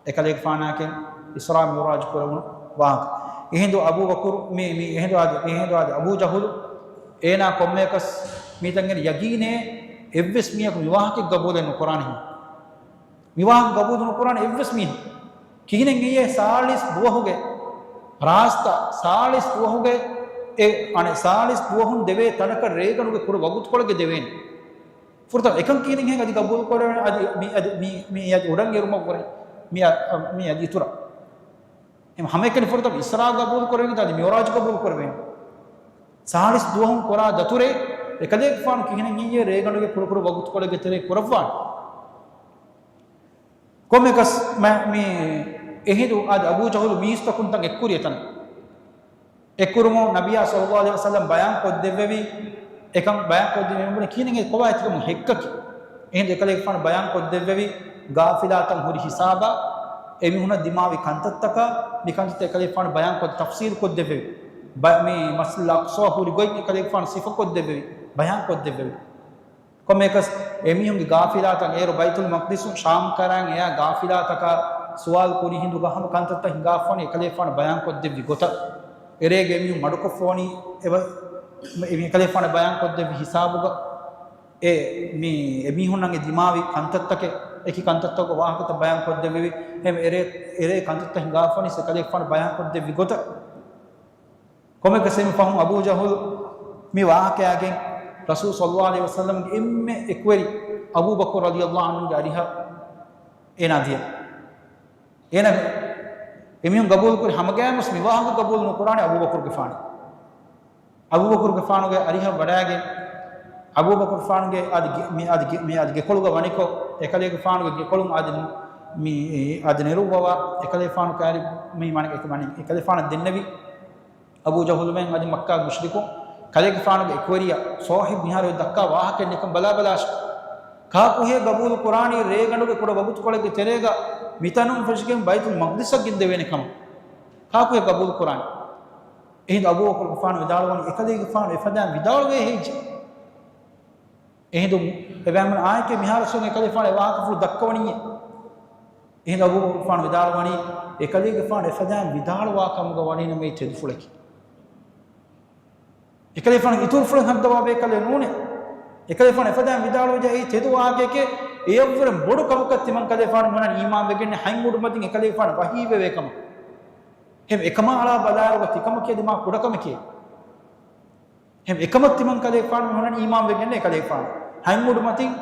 އެކަލޭގެފާނާއެކެން އިސްރާ މިޢުރާޖު ކުރެވުނު ވާހަކަ. އެހިނދު އަބޫ ބަކުރު މި، މި އެހިނދު އާދެ، އެހިނދު އާދެ އަބޫ ޖަހުލު އޭނާ ކޮންމެއަކަސް މިތަންގެ ޔަގީނޭ އެއްވެސް މީހަކު މި ވާހަކަ ގަބޫލެއް ނުކުރާނެ ހިނދު. މި ވާހަކަ ގަބޫލު ނުކުރާނެ އެއްވެސް މީހަކު. ކިހިނެއް އެއީ ސާޅީސް ދުވަހުގެ ރާސްތާ، ސާޅީސް ދުވަހުގެ އެ، އަނެއް ސާޅީސް ދުވަހުން ދެވޭ ތަނަކަށް ރޭގަނޑުގެ ކުޑަ ވަގުތުކޮޅެއްގެ ދެވޭނެ. ފުރަތަމަ އެކަން ކިހިނެއް ހެން އަދި ގަބޫލު ކުރެވޭނެ؟ އަދި މި، އަދި މި، މި އަދި އުޑަން އެރުމަށްވުރެ މި، މި އަދި އިތުރަށް. އެހެން ހަމައެކަނި ފުރަތަމަ އިސްރާ ގަބޫލު ކުރެވޭނެ، އަދި މިޢުރާޖު ގަބޫލު ކުރެވޭނެ. ސާޅީސް ދުވަހުން ކުރާ ދަތުރެއް އެކަލޭގެފާނު ކިހިނެއް ހެއްޔޭ ރޭގަނޑުގެ ކުޑަކުޑަ ވަގުތުކޮޅެއްގެ ތެރޭ ކުރައްވާނެ؟ ކޮންމެއަކަސް މަ-، މި އެހިނދު އާދެ އަބޫ ޖަހުލު މީސްތަކުންތަން އެއްކުރި އެތަނަށް. އެއްކުރުމުން ނަބިއްޔާ ޞައްލައްލާހު ޢަލައިހި ވަސައްލަމަ ބަޔާން ކޮށްދެއްވެވި، އެކަން ބަޔާން ކޮށްދެއްވެވި ކިހިނެއް ކޮބާ އެތިކަމު ހެއްކަކީ؟ އެހިނދު އެކަލޭގެފާނު ބަޔާން ކޮށްދެއްވެވި ގާފިލާތަން ހުރި ހިސާބާ، އެމީހުނަށް ދިމާވި ކަންތައްތަކާ، މި ކަންތައްތައް އެކަލޭގެފާނު ބަޔާން ކޮށް ތަފްސީލު ކޮށްދެއްވެވި. ބަ-، މި މަސްޖިދުލް އަޤްޞާ ހުރި ގޮތް އެކަލޭގެފާނު ސިފަ ކޮށްދެއްވެވި، ބަޔާން ކޮށްދެއްވެވި. ކޮންމެއަކަސް އެމީހުންގެ ގާފިލާތައް އޭރު ބައިތުލް މަޤްދިސު ޝާމް ކަރާން އެއާ ގާފިލާތަކާ ސުވާލު ކުރި ހިނދުގަ ހަމަ ކަންތައްތައް ހިނގާފާނީ އެކަލޭފާނު ބަޔާން ކޮށްދެއްވި ގޮތަށް. އެރޭގެ އެމީހުން މަޑުކޮށްފަވަނީ އެވަ-، އެކަލޭގެފާނު ބަޔާންކޮށްދެއްވި ހިސާބުގަ އެ މި އެމީހުންނަށް އެ ދިމާވި ކަންތައްތަކެއް، އެކި ކަންތައްތަކުގެ ވާހަކަތައް ބަޔާންކޮށްދެއްވެވި. އެ އެރޭ، އެރޭ ކަންތައްތައް ހިނގާފަނިސް އެކަލޭގެފާނު ބަޔާންކޮށްދެއްވި ގޮތަށް. ކޮމެކަސް އެމި ފަހުން އަބޫ ޖަހުލް މި ވާހަކަޔާގެން ރަސޫލު ޞައްލައްލާހު ޢަލައިހި ވަސައްލަމްގެ އެންމެ އެކުވެރި އަބޫބަކުރު ރަޟިޔައްލާހު ޢަންހުގެ އަރިހަށް އޭނާ ދިޔަ. އޭނާ އެމީހުން ގަބޫލުކުރި ހަމަގައިމުވެސް މި ވާހަކަ ގަބޫލު ނުކުރާނެ އަބޫބަކުރުގެފާނު. އަބޫބަކުރުގެފާނުގެ އަރިހަށް ވަޑައިގެން، އަބޫބަކުރުގެފާނުގެ އަދި ގެ-، މި އަދި ގެ-، މި އަދި ގެކޮޅުގަ ވަނިކޮށް، އެކަލޭގެފާނުގެ ގެކޮޅުން އަދި މި އަދި ނެރުއްވަވާ، އެކަލޭގެފާނު ކައިރި މި މާނަ އެކަލޭގެފާނަށް ދެންނެވި. އަބޫ ޖަހުލުމެން އަދި މައްކާ މުޝްރިކުން ކަލޭގެފާނުގެ އެކުވެރިޔާ ޞާޙިބު މިހާރު އޮތް ދައްކާ ވާހަކައެއް ނިކަން ބަލާބަލާށި. ކާކުހޭ ގަބޫލު ކުރާނީ ރޭގަނޑުގެ ކުޑަ ވަގުތުކޮޅެއްގެ ތެރޭގަ މިތަނުން ފެށިގެން ބައިތުލް މަޤްދިސަށް ގެންދެވޭނެ ކަމަށް؟ ކާކުހޭ ގަބޫލު ކުރާނީ؟ އެހިނދު އަބޫބަކުރުގެފާނު ވިދާޅުވަނީ އެކަލޭގެފާނު އެފަދައިން ވިދާޅުވޭ ހެއްޔެވެ؟ އެހިނދު އެބައިމީހުން އާއެކޭ މިހާރު އެކަލޭގެފާނު އެ ވާހަކަފުޅު ދައްކަވަނީއޭ. އެހިނދު އަބޫބަކުރުގެފާނު ވިދާޅުވަނީ އެކަލޭގެފާނު އެފަދައިން ވިދާޅުވާ ކަމުގަ ވަނީނަމަ އެއީ ތެދުފުޅެކޭ. އެކަލޭގެފާނު އިތުރުފުޅެއް ހައްދަވާ ބޭކަލެއް ނޫނޭ. އެކަލޭގެފާނު އެފަދައިން ވިދާޅުވެއްޖެ އެއީ ތެދު ވާހަކައެކޭ. އެއަށްވުރެ ބޮޑު ކަމަކަށް ތިމަން ކަލޭގެފާނު ބުނަނީ އީމާން ވެގެންނޭ ހަތް އުޑުމަތިން އެކަލޭގެފާނު ވަޙީވެވޭ ކަމަށް. އެހެން އެކަމާ އަޅާ ބަލާއިރުގަ ތިކަމަކީ އަދި މާ ކުޑަކަމެކޭ. އެހެން އެކަމަށް ތިމަން ކަލޭގެފާނު މި ހުންނަނީ އީމާން ވެގެންނޭ ކަލޭގެފާނު ހަތް އުޑުމަތިން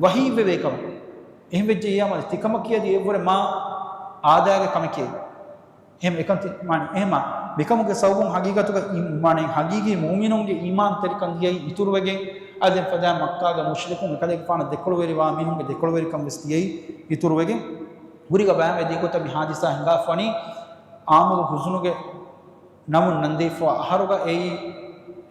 ވަޙީވެވޭ ކަމަށް. އެހެން ވެއްޖެއްޔާމަ ތިކަމަކީ އަދި އެއަށްވުރެ މާ އާދައިގެ ކަމެކޭ. އެހެން އެކަން ތި-، މާނަ އެހެމާ މިކަމުގެ ސަބަބުން ހަގީގަތުގަ އީ-، މާނަ ހަގީގީ މުއުމިނުންގެ އީމާންތެރިކަން ދިޔައީ އިތުރުވެގެން، އަދި އެފަދައިން މައްކާގެ މުޝްރިކުން އެކަލޭގެފާނަށް ދެކޮޅުވެރިވާ މީހުންގެ ދެކޮޅުވެރިކަން ވެސް ދިޔައީ އިތުރުވެގެން. ހުރިގަ ބައިމެދީ ގޮތަށް މި ހާދިސާ ހިނގާފަނީ އާމުލް ޙުޒުނުގެ ނަމުން ނަންދީފަވާ އަހަރުގަ އެއީ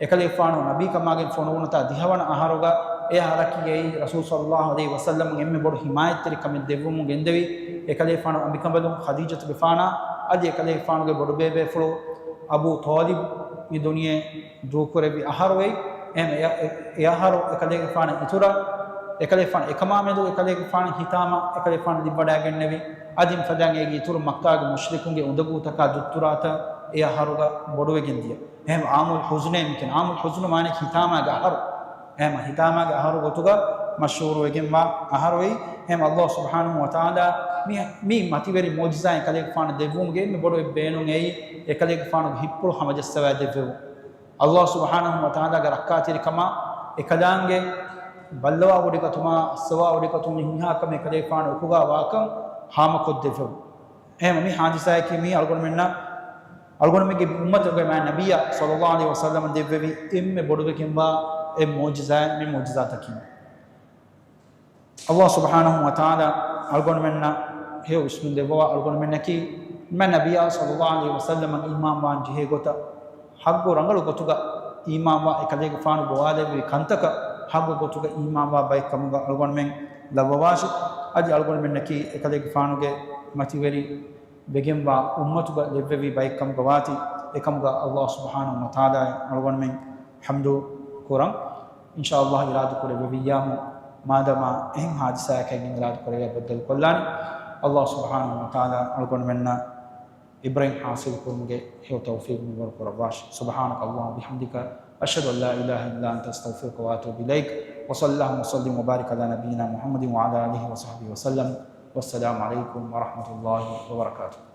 އެކަލޭގެފާނު ނަބީކަމާގެން ފޮނުވުނުތާ ދިހަވަނަ އަހަރުގަ އެ އަހަރަކީ އެއީ ރަސޫލު ޞައްލައްލާހު ޢަލައިހި ވަސައްލަމަށް އެންމެ ބޮޑު ޙިމާޔަތްތެރިކަމެއް ދެއްވުމުން ގެންދެވި އެކަލޭގެފާނު އަނބިކަނބަލުން ޚަދީޖަތުގެފާނާ އަދި އެކަލޭގެފާނުގެ ބޮޑުބޭބޭފުޅު އަބޫ ޠާލިބު މި ދުނިޔެ ދޫކުރެއްވި އަހަރު އެއީ. އެހެން އެ-، އެ-، އެ އަހަރު އެކަލޭގެފާނަށް އިތުރަށް އެކަލޭގެފާނު އެކަމާ މެދު އެކަލޭގެފާނު ހިތާމަ އެކަލޭގެފާނު ލިބިވަޑައިގެންނެވި. އަދި އެފަދައިން އޭގެ އިތުރު މައްކާގެ މުޝްރިކުންގެ އުނދަގޫތަކާ ދުއްތުރާތައް އެ އަހަރުގަ ބޮޑުވެގެން ދިޔަ. އެހެން އާމުލް ޙުޒުނޭ މިކަން، އާމުލް ޙުޒުނު މާނައަކީ ހިތާމާގެ އަހަރު. އެހެން ހިތާމާގެ އަހަރު ގޮތުގަ މަޝްހޫރުވެގެންވާ އަހަރު އެއީ. އެހެން ﷲ ސުބްޙާނަހޫ ވަތަޢާލާ މި، މި މަތިވެރި މުޢުޖިޒާއެއް ކަލޭގެފާނަށް ދެއްވުމުގެ އެންމެ ބޮޑު އެއް ބޭނުން އެއީ އެކަލޭގެފާނުގެ ހިތްޕުޅު ހަމަޖައްސަވައިދެއްވެވުން. ﷲ ސުބްޙާނަހޫ ވަތަޢާލާގެ ރައްކާތެރިކަމާ އެކަލާނގެ ބައްލަވާވޮޑިގަތުމާ، އައްސަވާވޮޑިގަތުމުގެ ހިންހާ ކަމެއް އެކަލޭގެފާނު އެކުގާ ވާކަން ހާމަކޮށްދެއްވެވުން. އެހެން މި ހާދިސާއަކީ މީ އަޅުގަނޑުމެންނަށް، އަޅުގަނޑުމެންގެ މި އުއްމަތުގެ މާ ނަބިއްޔާ ޞައްލައްލާހު ޢަލައިހި ވަސައްލަމަ ދެއްވެވި އެންމެ ބޮޑުވެގެންވާ އެއް މުޢުޖިޒާއެއް މި މުޢުޖިޒާތަކީ. ﷲ ސުބްޙާނަހޫ ވަތަޢާލާ އަޅުގަނޑުމެންނަށް ހެޔޮ ވިސްނުން ދެއްވަވާ، އަޅުގަނޑުމެންނަކީ މާ ނަބިއްޔާ ޞައްލައްލާހު ޢަލައިހި ވަސައްލަމަށް އީމާންވާން ޖެހޭ ގޮތަށް ޙައްޤު ރަނގަޅު ގޮތުގަ އީމާންވާ، އެކަލޭގެފާނު ގޮވާލެއްވި ކަންތަކަށް ޙައްޤު ގޮތުގަ އީމާންވާ ބައެއް ކަމުގަ އަޅުގަނޑުމެން ލައްވަވާށި. އަދި އަޅުގަނޑުމެންނަކީ އެކަލޭގެފާނުގެ މަތިވެރި ވެގެންވާ އުއްމަތުގަ ލެއްވެވި ބައެއް ކަމުގަ ވާތީ، އެކަމުގަ ﷲ ސުބްޙާނަހޫ ވަތަޢާލާއަށް އަޅުގަނޑުމެން ޙަމްދު ކުރަން. އިންޝާﷲ އިރާދަކުރެއްވިއްޔާމު، މާދަމާ އެހެން ހާދިސާއަކަށް އިރާދަކުރެއްވިއްޔާ ބައްދަލުކޮށްލާނީ. ﷲ ސުބްޙާނަހޫ ވަތަޢާލާ އަޅުގަނޑުމެންނަށް ޢިބްރަތް ޙާޞިލުކުރުމުގެ ހެޔޮ ތައުފީޤު މިންވަރު ކުރައްވާށި. سبحانك اللهم وبحمدك، أشهد أن لا إله إلا أنت، أستغفرك وأتوب إليك. وصلى اللهم وسلم وبارك على نبينا محمد وعلى آله وصحبه وسلم. والسلام عليكم ورحمة الله وبركاته.